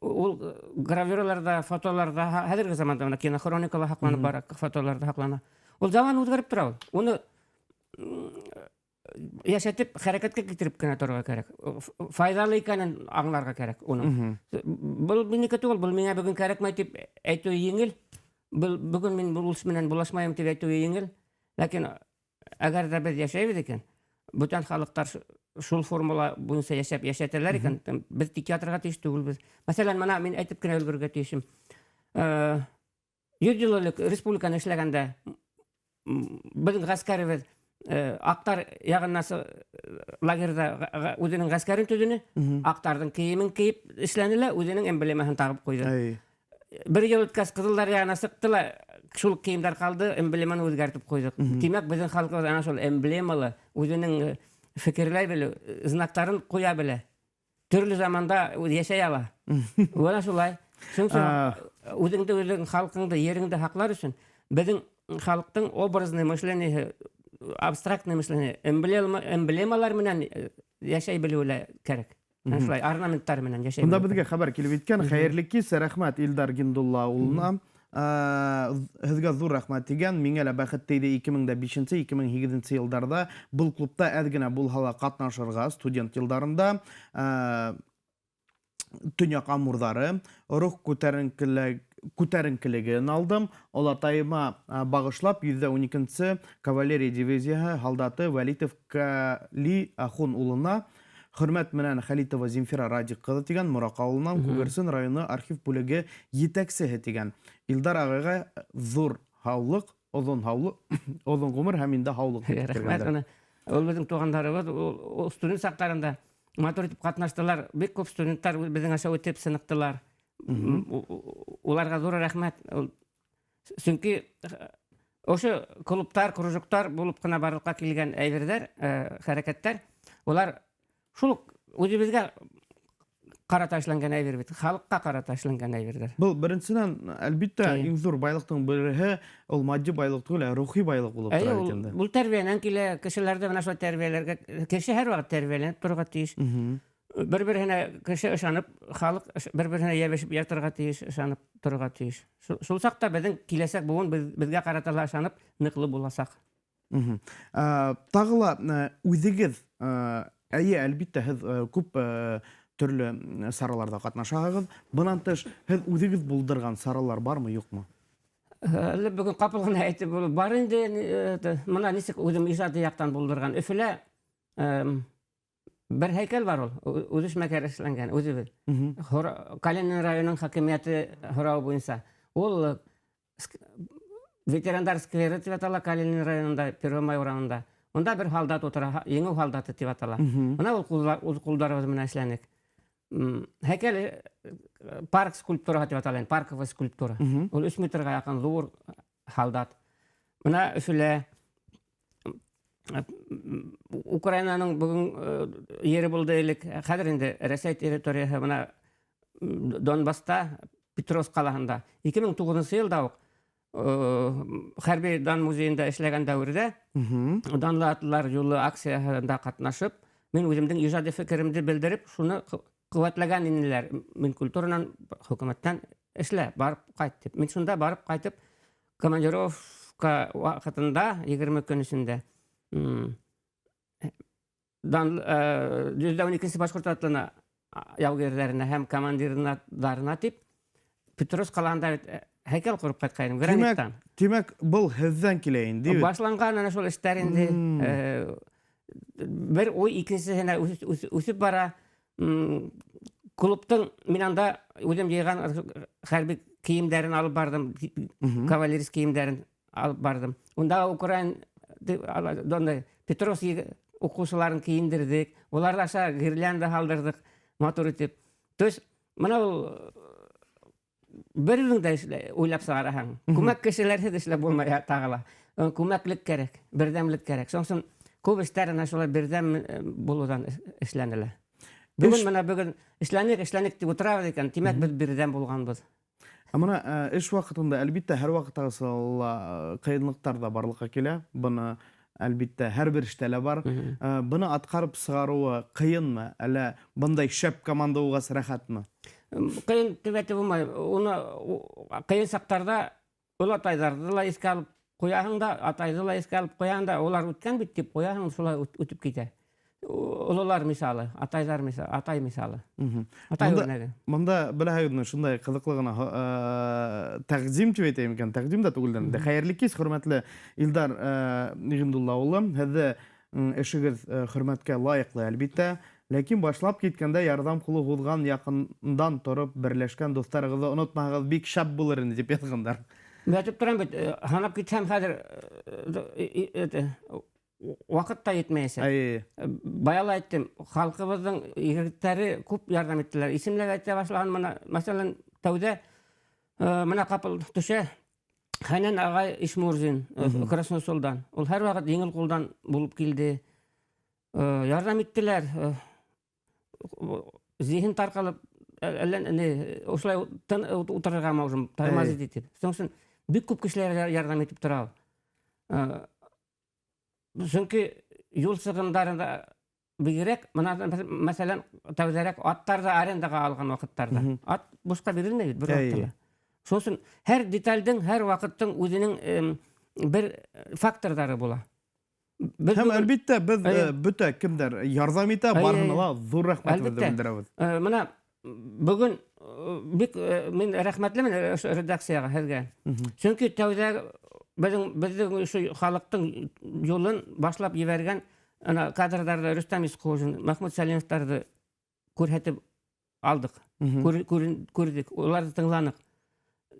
Ул гравюраларҙа, фотоларҙа, хәҙерге заманда мына кинохроникала һаҡланып бара, фотоларҙа һаҡлана. Ул заман үҙгәреп тора ул. Уны йәшәтеп, хәрәкәткә килтереп кенә торорға кәрәк. Файҙалы икәнен аңларға кәрәк уның. Был минеке түгел, был миңә бөгөн кәрәкмәй тип әйтеү еңел. Был бөгөн мин был эш менән булашмайым тип әйтеү еңел. Ләкин әгәр ҙә беҙ йәшәйбеҙ икән, бүтән халыҡтар шул формула буйынса йәшәп йәшәтәләр икән, беҙ тик ятырға тейеш түгелбеҙ. Мәҫәлән, мына мин әйтеп кенә өлгөрөргә тейешем. 100 йыл элек республиканы эшләгәндә, беҙҙең ғәскәребеҙ аҡтар яғынан лагерҙа үҙенең ғәскәрен төҙөнө, аҡтарҙың кейемен кейеп эшләне лә, үҙенең эмблемаһын тағып ҡуйҙы. Бер йыл үткәс, ҡыҙылдар яғына сыҡты ла, шул кейемдәр ҡалды, эмблеманы үҙгәртеп ҡуйҙыҡ. Тимәк, беҙҙең халҡыбыҙ ана шул эмблемалы, үҙенең фекерләй белеү, знактарын ҡуя белә. Төрлө заманда үҙ йәшәй ала. Бына шулай. Шуның өсөн үҙеңде, үҙең халҡыңды, ереңде һаҡлар өсөн беҙҙең халыҡтың образный мышление, абстрактный мышление, эмблемалар менән йәшәй белеүе лә кәрәк. Шулай, орнаменттар менән йәшәй Бында белеү беҙгә кәрәк. хәбәр килеп еткән. Хәйерле кис, рәхмәт Илдар Гиндулла улына. Һеҙгә ҙур рәхмәт тигән. Миңә лә бәхет тейҙе ике мең дә бишенсе, ике мең һигеҙенсе йылдарҙа был клубта әҙ генә булһа ла ҡатнашырға студент йылдарында, Төньяҡ Амурҙары рух күтәренкелеген алдым. Олатайыма бағышлап йөҙҙә ун икенсе кавалерия дивизияһы һалдаты Вәлитов Кали Ахун улына хөрмәт менән Хәлитова Земфира Радик ҡыҙы тигән Мораҡ ауылынан Күгәрсен районы архив бүлеге етәксеһе тигән. Илдар ағайға ҙур һаулыҡ, оҙон һаулыҡ, оҙон ғүмер һәм инде һаулыҡ тип Рәхмәт, кергәндәр. ана, ул беҙҙең туғандарыбыҙ, ул студент саҡтарында матур итеп ҡатнаштылар. Бик күп студенттар беҙҙең аша үтеп сыныҡтылар. Уларға ҙур рәхмәт. Ул, сөнки ошо клубтар, кружоктар булып ҡына барлыҡҡа килгән әйберҙәр, хәрәкәттәр, улар шул уҡ үҙебеҙгә ҡарата эшләнгән әйбер бит, халыҡҡа ҡарата эшләнгән әйберҙәр. Был беренсенән, әлбиттә, иң ҙур байлыҡтың береһе ул матди байлыҡ түгел, ә рухи байлыҡ булып тора бит инде. Ул тәрбиәнән килә, кешеләрҙе менә шулай тәрбиәләргә, кеше һәрваҡыт тәрбиәләнеп торорға тейеш. Бер-береһенә кеше ышанып, халыҡ бер-береһенә йәбешеп ятырға тейеш, ышанып торорға тейеш. Шул саҡта беҙҙең киләсәк быуын беҙгә ҡарата ла ышанып, ныҡлы буласаҡ. Тағы ла үҙегеҙ, әйе, әлбиттә, һеҙ күп төрлө сараларҙа ҡатнашаһығыҙ. Бынан тыш, һеҙ үҙегеҙ булдырған саралар бармы, юҡмы? Әле бөгөн ҡапыл ғына әйтеп булыр. Бар инде, мына нисек үҙем ижади яҡтан булдырған. Өфөлә бер һәйкәл бар ул, үҙ эшмәкәр эшләнгән, үҙебеҙ. Калинин районының хакимиәте һорауы буйынса. Ул ветерандар скверы тип атала Калинин районында, Первомай урамында. Унда бер һалдат ултыра, еңеү һалдаты тип атала. Бына ул үҙ ҡулдарыбыҙ менән эшләнек. Һәйкәл парк скульптураһы тип атала, парковая скульптура. Ул 3 метрға яҡын ҙур һалдат. Бына Өфөлә Украинаның бөгөн ере булды элек, хәҙер инде Рәсәй территорияһы, бына Донбасста, Петровск ҡалаһында. Ике мең туғыҙынсы йылда уҡ Хәрби дан музейында эшләгән дәүерҙә Данлы атлылар юлы акцияһында ҡатнашып, мин үҙемдең ижади фекеремде белдереп, шуны ҡеүәтләгән инеләр. Мин культуранан, хөкүмәттән эшлә, барып ҡайт тип. Мин шунда барып ҡайтып, командировка ваҡытында, 20 көн эсендә, 112 башҡорт атлына яугирҙәренә һәм командирҙарына тип Петровск ҡалаһында бит һәйкәл ҡороп ҡайтҡайным, граниттан. Тимәк, был һеҙҙән килә инде, бит? Башланған ана шул эштәр инде. Бер уй икенсеһенә үҫеп бара. Клубтың мин анда үҙем йыйған хәрби кейемдәрен алып барҙым, кавалерист кейемдәрен алып барҙым. Унда украин, дондай, Петровск уҡыусыларын кейендерҙек, улар аша гирлянда һалдырҙыҡ, матур итеп. То есть, мына ул бер үҙең дә уйлап сығараһың. Күмәк кешеләрһеҙ эшләп булмай тағы ла. Күмәклек кәрәк, берҙәмлек кәрәк. Шуның өсөн күп эштәр ана шулай берҙәм булыуҙан эшләнелә. Бөгөн мына бөгөн эшләнек, эшләнек тип ултырабыҙ икән, тимәк, беҙ берҙәм булғанбыҙ. Ә мына эш ваҡытында, әлбиттә, һәр ваҡыттағыса ла ҡыйынлыҡтар ҙа барлыҡҡа килә. Быны, әлбиттә, һәр бер эштә лә бар. Быны атҡарып сығарыуы ҡыйынмы? Әллә бындай шәп команда булғас рәхәтме? Ҡыйын тип әйтеп булмай. Уны ҡыйын саҡтарҙа олатайҙарҙы ла иҫкә алып ҡуяһың да, атайҙы ла иҫкә алып ҡуяһың да, улар үткән бит тип ҡуяһың, шулай үтеп китә. Ололар мисалы, атайҙар мисалы, атай мисалы. Атай үрнәге. Мында беләһегеҙме, шундай ҡыҙыҡлы ғына тәҡдим тип әйтәйем икән, тәҡдим дә түгел инде. Хәйерле кис, хөрмәтле Илдар Ғиндулла улы. Һеҙҙе эшегеҙ хөрмәткә лайыҡлы, әлбиттә. Ләкин башлап киткәндә ярҙам ҡулы һуҙған яҡындан тороп берләшкән дуҫтарығыҙҙы онотмағыҙ, бик шәп булыр инде тип яҙғандар. Мин әйтеп торам бит, һанап китһәм хәҙер ваҡыт та етмәйәсәк. Бая ла әйттем, халҡыбыҙҙың егеттәре күп ярҙам иттеләр. Исемләп әйтә башлаған мына, мәҫәлән, тәүҙә мына ҡапыл төшә Хәнән ағай Ишмурзин, Красносолдан. Ул һәр ваҡыт еңел ҡулдан булып килде. Ярҙам иттеләр. Зиһен тарҡалып, әллә ни, ошолай тын ултырырға можем, тормозить итеп. Шуның өсөн бик күп кешеләр ярҙам итеп тора ул. Сөнки юл сығымдарында бигерәк, мына мәҫәлән, тәүҙәрәк аттарҙы арендаға алған ваҡыттарҙа. Ат бушҡа бирелмәй бит бер ваҡытта ла. Шуның өсөн һәр детальдең, һәр ваҡыттың үҙенең бер факторҙары була. Беҙ Һәм бөгөн әлбиттә, беҙ, бөтә кемдәр ярҙам итә, барыһына ла ҙур рәхмәтебеҙҙе белдерәбеҙ. Мына бөгөн бик мин рәхмәтлемен ошо редакцияға һеҙгә. Сөнки тәүҙә беҙҙең ошо халыҡтың юлын башлап ебәргән ана кадрҙарҙы Рөстәм Исҡужин, Мәхмүт Сәлимовтарҙы күрһәтеп алдыҡ. Күрҙек, уларҙы тыңланыҡ.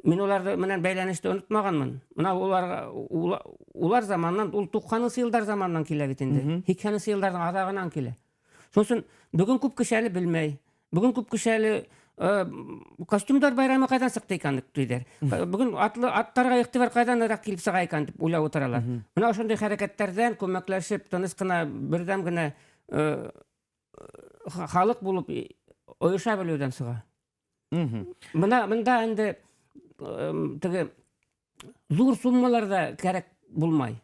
Мин уларҙы менән бәйләнеште онотмағанмын. Мына улар заманынан, ул туҡһанынсы йылдар заманынан килә бит инде. Һикһәненсе йылдарҙың аҙағынан килә. Шуның өсөн бөгөн күп кеше әле белмәй. Бөгөн күп кеше әле костюмдар байрамы ҡайҙан сыҡты икән тип тиҙәр. Бөгөн аттарға иғтибар ҡайҙаныраҡ килеп сыға икән тип уйлап ултыралар. Мына ошондай хәрәкәттәрҙән күмәкләшеп, тыныс ҡына, берҙәм генә халыҡ булып Ойоша белеүҙән сыға. Бына бында инде теге ҙур суммалар ҙа кәрәк булмай.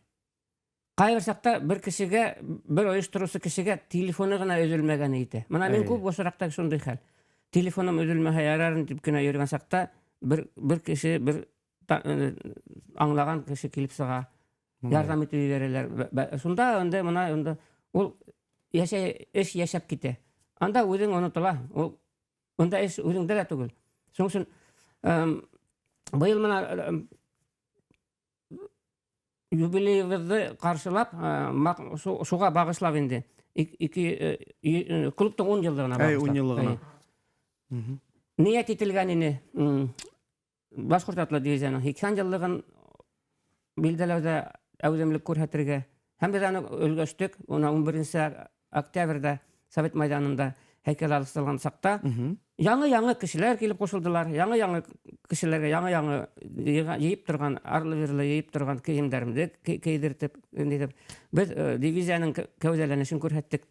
Ҡайбер саҡта бер кешегә, бер ойоштороусы кешегә телефоны ғына өҙөлмәгәне етә. Бына мин күп осраҡта шундай хәл. Телефоным өҙөлмәһә ярар тип кенә йөрөгән саҡта бер кеше, бер аңлаған кеше килеп сыға. Ярҙам итеп ебәрәләр. Шунда инде бына инде ул йәшәй, эш йәшәп китә. Анда үҙең онотола. Ул унда эш үҙеңдә лә түгел. Шуның өсөн быйыл бына юбилейыбыҙҙы ҡаршылап, шуға бағышлап инде. Ике клубтың 10 йыллығына бағышлап. 10 йыллығына. Ниәт ителгән ине Башҡорт атлы дивизияның 80 йыллығын билдәләүҙә әүҙемлек күрһәтергә. Һәм беҙ аны өлгәштек. Уны 11 октябрҙә Совет майҙанында һәйкәл асылған саҡта яңы-яңы кешеләр килеп ҡушылдылар. Яңы-яңы кешеләргә яңы-яңы йыйып торған, арлы-бирле йыйып торған кейемдәремде кейҙертеп, нитеп. Беҙ дивизияның кәүҙәләнешен күрһәттек.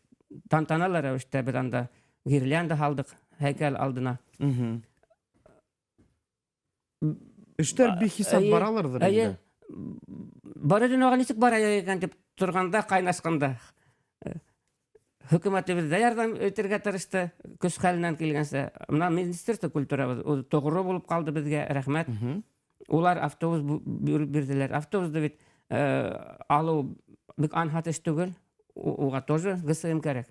Тантаналы рәүештә беҙ анда гирлянда һалдыҡ һәйкәл алдына. Эштәр бихисап бараларҙыр инде. Бары дөньяға нисек бара икән тип торғанда, ҡайнашҡанда хөкүмәтебеҙ ҙә ярҙам итергә тырышты, көс хәленән килгәнсә. Бына министерство культурабыҙ ул тоғро булып ҡалды беҙгә, рәхмәт. Улар автобус бирҙеләр. Автобусты бит алыу бик анһат эш түгел, уға тоже ГСМ кәрәк.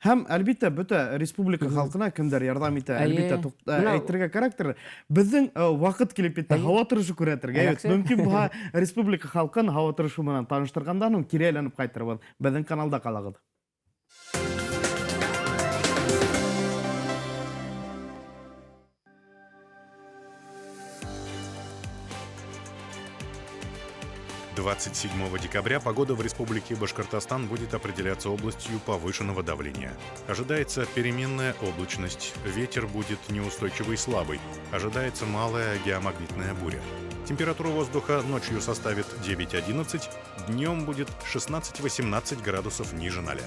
Һәм, әлбиттә, бөтә республика халҡына кемдәр ярҙам итә, әлбиттә, әйтергә кәрәктер. Беҙҙең ваҡыт килеп етте, һауа торошо күрһәтергә. Әйт, мөмкин булһа, республика халҡын һауа торошо менән таныштырғандан һуң кире әйләнеп ҡайтырбыҙ. Беҙҙең каналда ҡалағыҙ. 27 декабря погода в Республике Башкортостан будет определяться областью повышенного давления. Ожидается переменная облачность, ветер будет неустойчивый и слабый, ожидается малая геомагнитная буря. Температура воздуха ночью составит 9-11, днем будет 16-18 градусов ниже 0.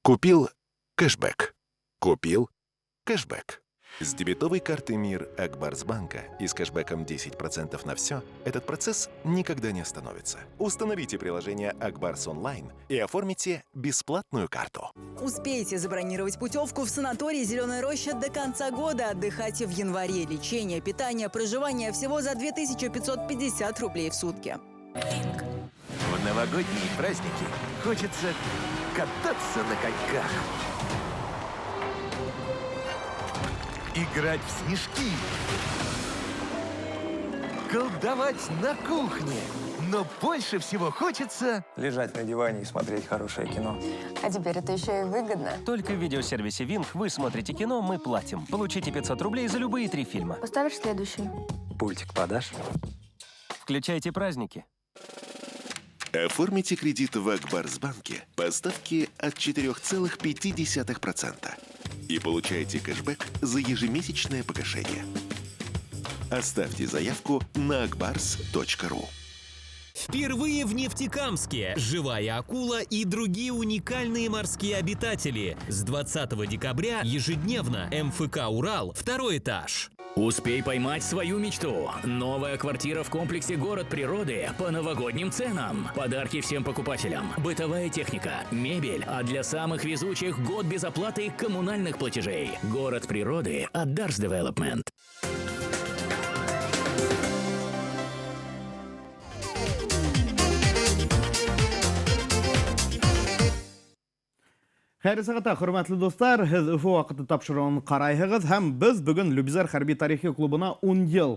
Купил кэшбэк. Купил кэшбэк. С дебетовой карты МИР Акбарсбанка и с кэшбэком 10% на все этот процесс никогда не остановится. Установите приложение Акбарс Онлайн и оформите бесплатную карту. Успейте забронировать путевку в санаторий «Зеленая роща» до конца года. Отдыхайте в январе. Лечение, питание, проживание всего за 2550 рублей в сутки. В новогодние праздники хочется кататься на коньках, играть в снежки, колдовать на кухне. Но больше всего хочется лежать на диване и смотреть хорошее кино. А теперь это еще и выгодно. Только в видеосервисе Wink вы смотрите кино, мы платим. Получите 500 рублей за любые 3 фильма. Поставишь следующий? Пультик подашь? Включайте праздники. Оформите кредит в Акбарсбанке по ставке от 4,5% и получайте кэшбэк за ежемесячное погашение. Оставьте заявку на akbars.ru. Впервые в Нефтекамске живая акула и другие уникальные морские обитатели. С 20 декабря ежедневно МФК «Урал», второй этаж. Успей поймать свою мечту. Новая квартира в комплексе «Город природы» по новогодним ценам. Подарки всем покупателям. Бытовая техника, мебель, а для самых везучих год без оплаты коммунальных платежей. «Город природы» от Дарс Девелопмент. Хәйерле сәғәттә, хөрмәтле дуҫтар, һеҙ Өфө ваҡыты тапшырыуын ҡарайһығыҙ һәм беҙ бөгөн Любизар хәрби тарихи клубына 10 йыл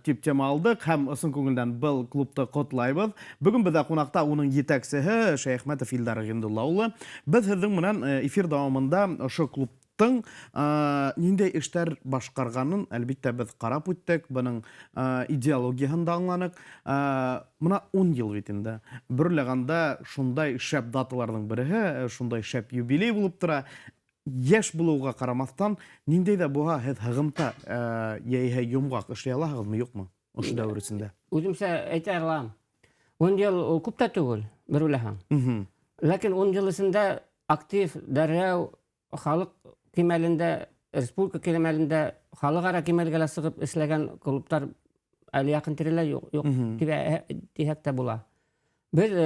тип тема алдыҡ һәм ысын күңелдән был клубты ҡотлайбыҙ. Бөгөн беҙҙә ҡунаҡта уның етәксеһе Шәйәхмәтов Илдар Ғиндулла улы. Беҙ һеҙҙең менән эфир дауамында ошо клубтың ниндәй эштәр башҡарғанын әлбиттә беҙ ҡарап үттек, бының идеологияһын да аңланыҡ. Мына 10 йыл бит инде. Бөрләгәндә шундай шәп даталарҙың береһе, шундай шәп юбилей булып тора. Йәш булыуға ҡарамаҫтан, ниндәй ҙә булһа һеҙ һығымта, йәиһә йомғаҡ эшләй алаһығыҙмы, юҡмы ошо дәүер эсендә? Үҙемсә әйтә алам. 10 йыл ул күп тә түгел, бер уйлаһаң. Ләкин 10 йыл эсендә актив, дәррәү халыҡ кимәлендә, республика кимәлендә, халыҡ-ара кимәлгә лә сығып эшләгән клубтар әле яҡын тирәлә юҡ, юҡ тип тиһәк тә була. Беҙ,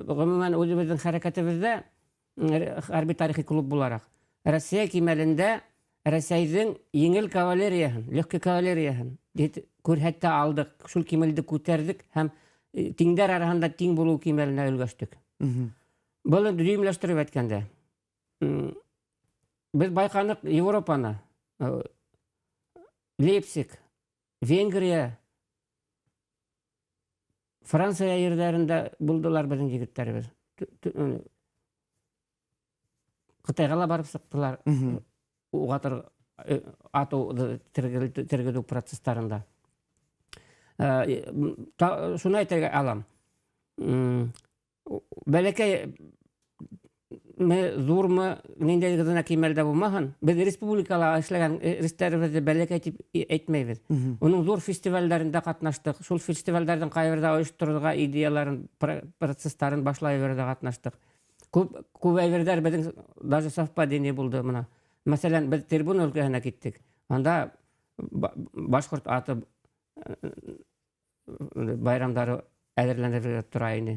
ғөмүмән, үҙебеҙҙең хәрәкәтебеҙҙә, хәрби тарихи клуб булараҡ, Россия кимәлендә Рәсәйҙең еңел кавалерияһын, легкий кавалерияһын күрһәтә алдыҡ, шул кимәлде күтәрҙек һәм тиңдәр араһында тиң булыу кимәленә өлгәштек. Был инде дөйөмләштереп әйткәндә, беҙ байҡаныҡ Европаны, Лейпциг, Венгрия, Франция ерҙәрендә булдылар беҙҙең егеттәребеҙ. Ҡытайға ла барып сыҡтылар. Уғатыр, атыу тергеҙеү процесстарында. Шуны әйтергә алам. Бәләкәй ме, ҙурмы, ниндәй генә кимәлдә булмаһын, беҙ республикала эшләгән эштәребеҙҙе бәләкәй тип әйтмәйбеҙ. Уның ҙур фестивалдәрендә ҡатнаштыҡ. Шул фестивалдәрҙең ҡайберҙә ойошторорға идеяларын, процесстарын башлай берҙә ҡатнаштыҡ. Күп, күп әйберҙәр беҙҙең даже совпадение булды мына. Мәҫәлән, беҙ Тербун өлкәһенә киттек. Анда башҡорт аты байрамдары әҙерләнергә тора ине.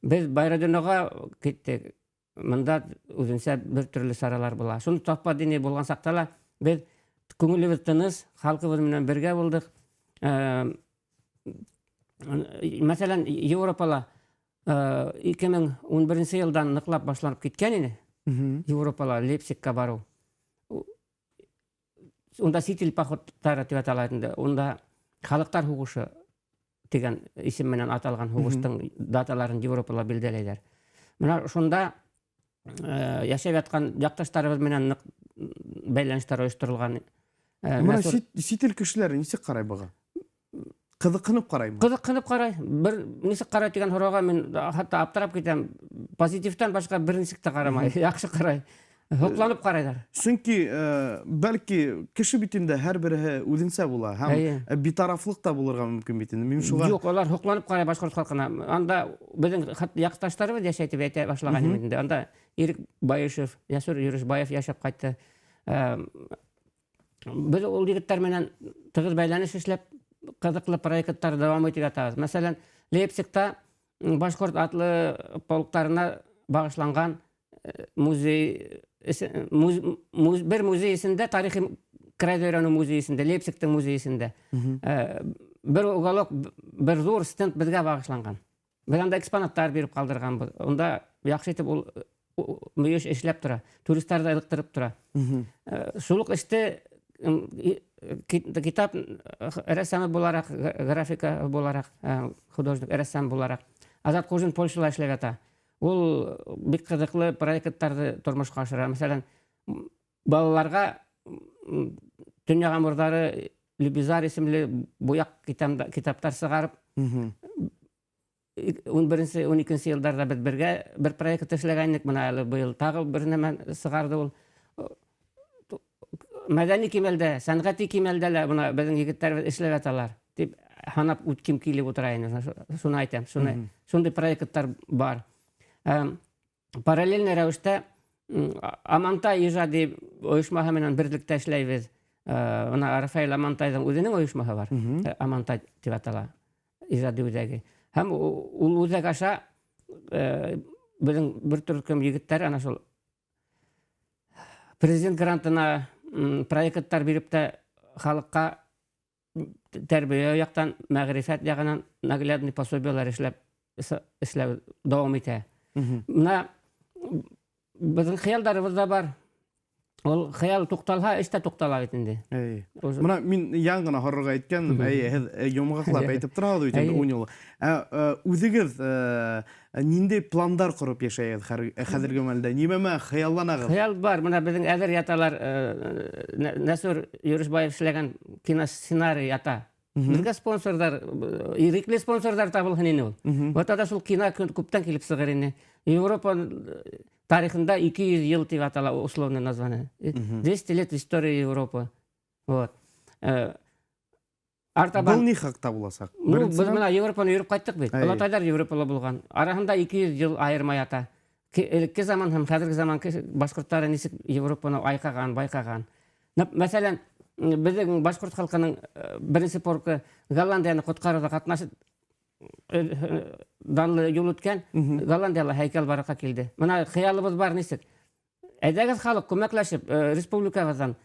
Беҙ Байрадиноға киттек. Мында үҙенсә бер төрлө саралар була. Шуны совпадение булған саҡта ла беҙ күңелебеҙ тыныс, халҡыбыҙ менән бергә булдыҡ. Мәҫәлән, Европала ике мең ун беренсе йылдан ныҡлап башланып киткән ине. Европала Лейпцигка барыу. Унда сит ил походтары тип атала инде. Унда халыҡтар һуғышы тигән исем менән аталған һуғыштың даталарын Европала билдәләйҙәр. Мына шунда йәшәп ятҡан яҡташтарыбыҙ менән ныҡ бәйләнештәр ойошторолған. Мына сит ил кешеләре нисек ҡарай быға? Ҡыҙыҡһынып ҡараймы? Ҡыҙыҡһынып ҡарай. Бер нисек ҡарай тигән һорауға мин хатта аптырап китәм. Позитивтан башҡа бер нисек тә ҡарамай. Яҡшы ҡарай. Һоҡланып ҡарайҙар. Сөнки бәлки кеше бит инде һәр береһе үҙенсә була һәм битарафлыҡ та булырға мөмкин бит инде. Мин шуға Юҡ, улар һоҡланып ҡарай башҡорт халҡына. Анда беҙҙең хатта яҡташтарыбыҙ йәшәй тип әйтә башлаған инде. Анда Ирек Байышев, Ясур Юришбаев йәшәп ҡайтты. Беҙ ул егеттәр менән тығыҙ бәйләнеш эшләп, ҡыҙыҡлы проекттар дауам итеп ятабыҙ. Мәҫәлән, Лейпцигта башҡорт атлы полктарына бағышланған музей, бер музей эсендә, тарихи крайҙы өйрәнеү музей эсендә, Лейпцигтың музей эсендә, бер уголок, бер ҙур стенд беҙгә бағышланған. Беҙ анда экспонаттар биреп ҡалдырғанбыҙ. Унда яҡшы итеп ул мөйөш эшләп тора, туристарҙы ылыҡтырып тора. Шул уҡ эште китап рәссамы булараҡ, графика булараҡ, художник рәссам булараҡ Азат Ҡужин Польшала эшләп ята. Ул бик ҡыҙыҡлы проекттарҙы тормошҡа ашыра. Мәҫәлән, балаларға Төньяҡ Амурҙары Любизар исемле буяҡ китаптар сығарып, ун беренсе, ун икенсе йылдарҙа беҙ бергә бер проект эшләгәйнек. Бына әле быйыл тағы бер нәмә сығарҙы ул. Мәҙәни кимәлдә, сәнғәти кимәлдә лә бына беҙҙең егеттәребеҙ эшләп яталар тип һанап үткем килеп ултыра ине. Шуны әйтәм, шуны шундай проекттар бар. Параллельный рәүештә Амантай ижади ойошмаһы менән берлектә эшләйбеҙ. Бына Рафаэль Амантайҙың үҙенең ойошмаһы бар. Амантай тип атала ижади үҙәге. Һәм ул үҙәк аша беҙҙең бер төркөм егеттәр ана шул президент грантына проекттар биреп тә халыҡҡа тәрбиә яҡтан, мәғрифәт яғынан наглядный пособиялар эшләп эшләү дауам итә. Бына беҙҙең хыялдарыбыҙ ҙа бар. Ул хыял туҡталһа, эш тә туҡтала бит инде. Бына мин яңы ғына һорарға әйткәнем, әйе, һеҙ йомғаҡлап әйтеп тораһығыҙ бит инде 10 йыл. Үҙегеҙ ниндәй пландар ҡороп йәшәйһегеҙ хәҙерге мәлдә? Нимә менән хыялланаһығыҙ? Хыял бар. Бына беҙҙең әҙер яталар, Нәсүр Йөрөшбаев эшләгән киносценарий ята. Беҙгә спонсорҙар, ирекле спонсорҙар табылһын ине ул. Вот ада шул кино күптән килеп сығыр ине. Европа тарихында 200 йыл тип атала условное название. 200 лет истории Европы. Вот. Артабан. Был ни хаҡта буласаҡ? Ну, беҙ бына Европаны йөрөп ҡайттыҡ бит. Олатайҙар Европала булған. Араһында 200 йыл айырма ята. Элекке заман һәм хәҙерге заман башҡорттары нисек Европаны айҡаған, байҡаған. Мәҫәлән, беҙҙең башҡорт халҡының беренсе полкы Голландияны ҡотҡарыуҙа ҡатнашып данлы юл үткән, Голландияла һәйкәл барлыҡҡа килде. Бына хыялыбыҙ бар нисек. Әйҙәгеҙ халыҡ күмәкләшеп республикабыҙҙан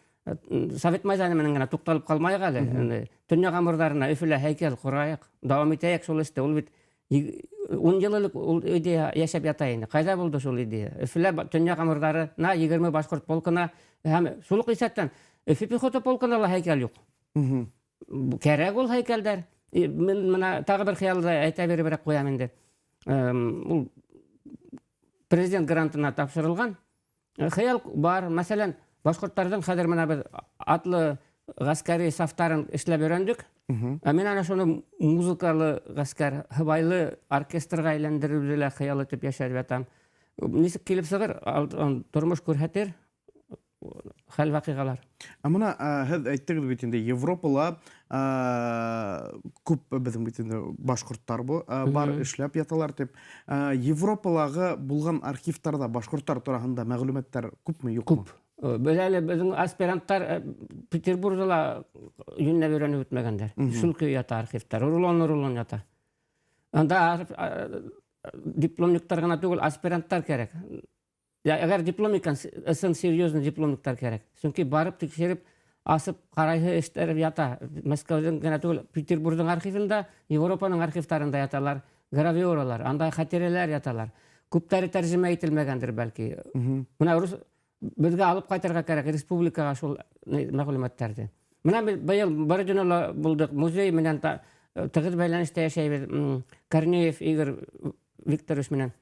Совет майҙаны менән генә туҡталып ҡалмайыҡ әле. Донъя ғамырҙарына Өфөлә һәйкәл ҡорайыҡ, дауам итәйек шул эште. Ул бит 10 йыл элек ул идея йәшәп ята ине. Ҡайҙа булды шул идея? Өфөлә донъя ғамырҙарына 20 башҡорт полкына һәм шул уҡ иҫәптән Өфө пехота полкына ла һәйкәл юҡ. Кәрәк ул һәйкәлдәр. Мин бына тағы бер хыялды әйтә биреберәк ҡуям инде. Ул президент грантына тапшырылған хыял бар. Мәҫәлән, башҡорттарҙың хәҙер бына беҙ атлы ғәскәри сафтарын эшләп өйрәндек. Ә мин ана шуны музыкалы ғәскәр, һыбайлы оркестрға әйләндереүҙе лә хыял итеп йәшәп ятам. Нисек килеп сығыр, тормош күрһәтер, хәл ваҡиғалар. Ә бына һеҙ әйттегеҙ бит инде, Европала күп беҙҙең бит инде башҡорттар бар эшләп яталар тип. Европалағы булған архивтарҙа башҡорттар тураһында мәғлүмәттәр күпме, юҡмы? Күп. Беҙ әле беҙҙең аспиранттар Петербургҙа ла йүнләп өйрәнеп бөтмәгәндәр. Шул көйө ята архивтар, рулон-рулон ята. Анда дипломниктар ғына түгел, аспиранттар кәрәк. Әгәр диплом икән, ысын серьезный дипломниктар кәрәк. Сөнки барып тикшереп, асып ҡарайһы эштәр ята. Мәскәүҙең генә түгел, Петербургҙың архивында, Европаның архивтарында яталар, гравюралар, анда хәтирәләр яталар. Күптәре тәржемә ителмәгәндер бәлки. Бына рус беҙгә алып ҡайтырға кәрәк республикаға шул мәғлүмәттәрҙе. Бына беҙ быйыл Бородинола булдыҡ, музей менән тығыҙ бәйләнештә йәшәйбеҙ. Корнеев Игорь Викторович менән,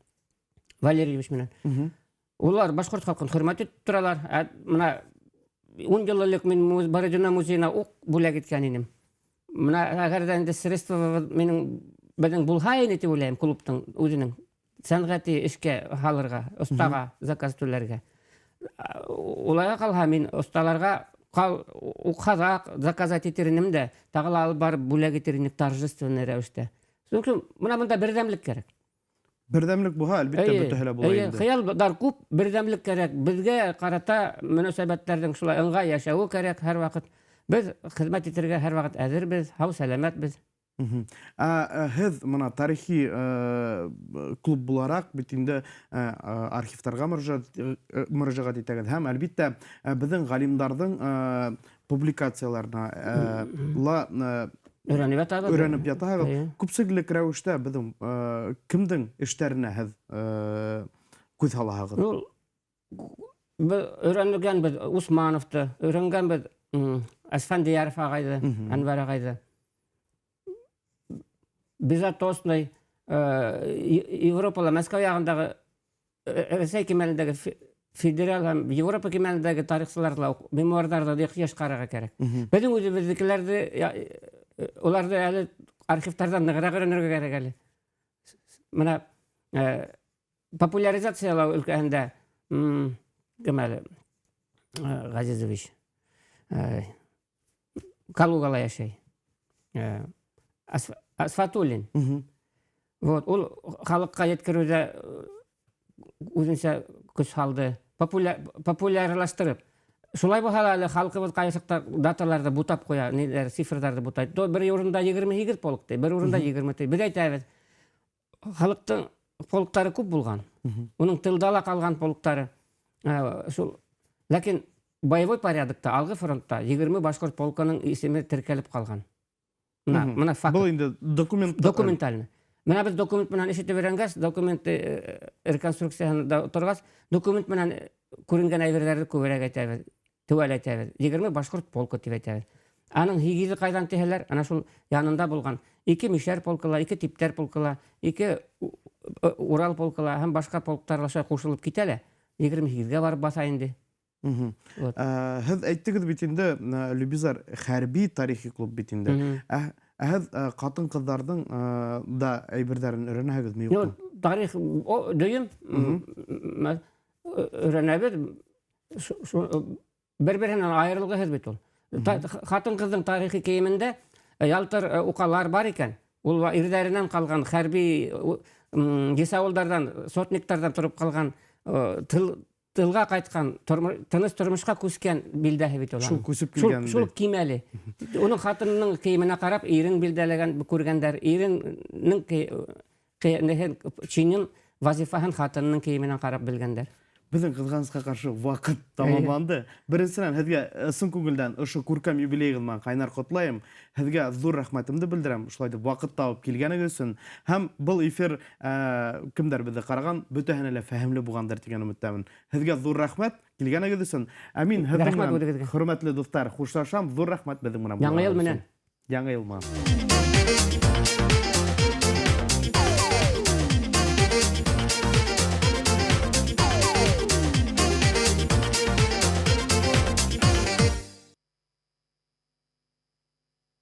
Валерьевич менән. Улар башҡорт халҡын хөрмәт итеп торалар. Ә бына 10 йыл элек мин Бородино музейына уҡ бүләк иткән инем. Бына әгәр ҙә инде средство минең беҙҙең булһа ине тип уйлайым, клубтың үҙенең сәнғәти эшкә һалырға, оҫтаға заказ түләргә. Улайға ҡалһа мин оҫталарға уҡһаҙаҡ заказать итер инем дә, тағы ла алып барып бүләк итер инек торжественный рәүештә. Сөнки бына бында берҙәмлек кәрәк. Берҙәмлек булһа, әлбиттә, бөтәһе лә була инде. Хыялдар күп, берҙәмлек кәрәк. Беҙгә ҡарата мөнәсәбәттәрҙең шулай ыңғай йәшәүе кәрәк һәр ваҡыт. Беҙ хеҙмәт итергә һәр ваҡыт әҙербеҙ, һау сәләмәтбеҙ. Һеҙ бына тарихи клуб булараҡ бит инде архивтарға мөрәжәғәт итәгеҙ һәм әлбиттә беҙҙең ғалимдарҙың публикацияларына ла Өйрәнеп ятабыҙ. Өйрәнеп ятаһығыҙ. Күпселек рәүештә беҙҙең кемдең эштәренә һеҙ күҙ һалаһығыҙ? Ул, беҙ өйрәнгәнбеҙ Усмановты, өйрәнгәнбеҙ Әсфәндияров ағайҙы, Әнвәр ағайҙы. Безотосный, Европала, Мәскәү яғындағы, Рәсәй кимәлендәге федераль һәм Европа кимәлендәге тарихсыларҙы ла мемуарҙарҙы йыш ҡарарға кәрәк. Беҙҙең үҙебеҙҙекеләрҙе, уларҙы әле архивтарҙан нығыраҡ өйрәнергә кәрәк әле. Бына популяризациялау өлкәһендә, кем әле, Ғәзизович, Калугала йәшәй. Асфатуллин. Вот, ул халыҡҡа еткереүҙә үҙенсә көс һалды, популярлаштырып. Шулай булһа ла әле халҡыбыҙ ҡайһы саҡта даталарҙы бутап ҡуя, ниҙәр, цифрҙарҙы бутай. То бер урында 28 полк ти, бер урында 20 ти. Беҙ әйтәбеҙ, халыҡтың полктары күп булған. Уның тылда ла ҡалған полктары. Шул. Ләкин боевой порядокта, алғы фронтта 20 башҡорт полкының исеме теркәлеп ҡалған. Мына факт. Был инде документ. Документально. Мына беҙ документ менән эш итеп өйрәнгәс, документ реконструкцияһында торғас, документ менән күренгән әйберҙәрҙе күберәк әйтәбеҙ, теүәл әйтәбеҙ. 20 башҡорт полкы тип әйтәбеҙ. Аның 8-е ҡайҙан тиһәләр, ана шул янында булған 2 мишәр полкыла, 2 типтәр полкыла, 2 Урал полкыла һәм башҡа полктарла шулай ҡушылып китә лә, 28-гә барып баҫа инде. Һеҙ әйттегеҙ бит инде, Любизар, хәрби тарихи клуб бит инде. Ә һеҙ ҡатын-ҡыҙҙарҙың да әйберҙәрен өйрәнәһегеҙме, юҡмы? Юҡ, тарих, дөйөм, өйрәнәбеҙ. Бер-береһенән айырылғыһыҙ бит ул. Ҡатын-ҡыҙҙың тарихи кейемендә ялтыр уҡалар бар икән. Ул ирҙәренән ҡалған хәрби есауылдарҙан, сотниктарҙан тороп ҡалған, тылға ҡайтҡан, тыныс тормошҡа күскән билдәһе бит ул. Шул күсеп килгән. Шул кимәле. Уның хатынының кейеменә ҡарап, ирен билдәләгән, күргәндәр, иренең чинен, вазифаһын хатынының кейеменә ҡарап белгәндәр. Беҙҙең ҡыҙғанысҡа ҡаршы ваҡыт тамамланды. Беренсенән, һеҙгә ысын күңелдән ошо күркәм юбилейығыҙ менән ҡайнар ҡотлайым. Һеҙгә ҙур рәхмәтемде белдерәм, шулай итеп ваҡыт табып килгәнегеҙ өсөн. Һәм был эфир, кемдәр беҙҙе ҡараған, бөтәһенә лә фәһемле булғандыр тигән өмөттәмен. Һеҙгә ҙур рәхмәт килгәнегеҙ өсөн. Ә мин һеҙҙең Рәхмәт менән, үҙегеҙгә. хөрмәтле дуҫтар, хушлашам. Ҙур рәхмәт беҙҙең менән Яңы йыл булғанығыҙ менән. өсөн. Яңы йыл менән.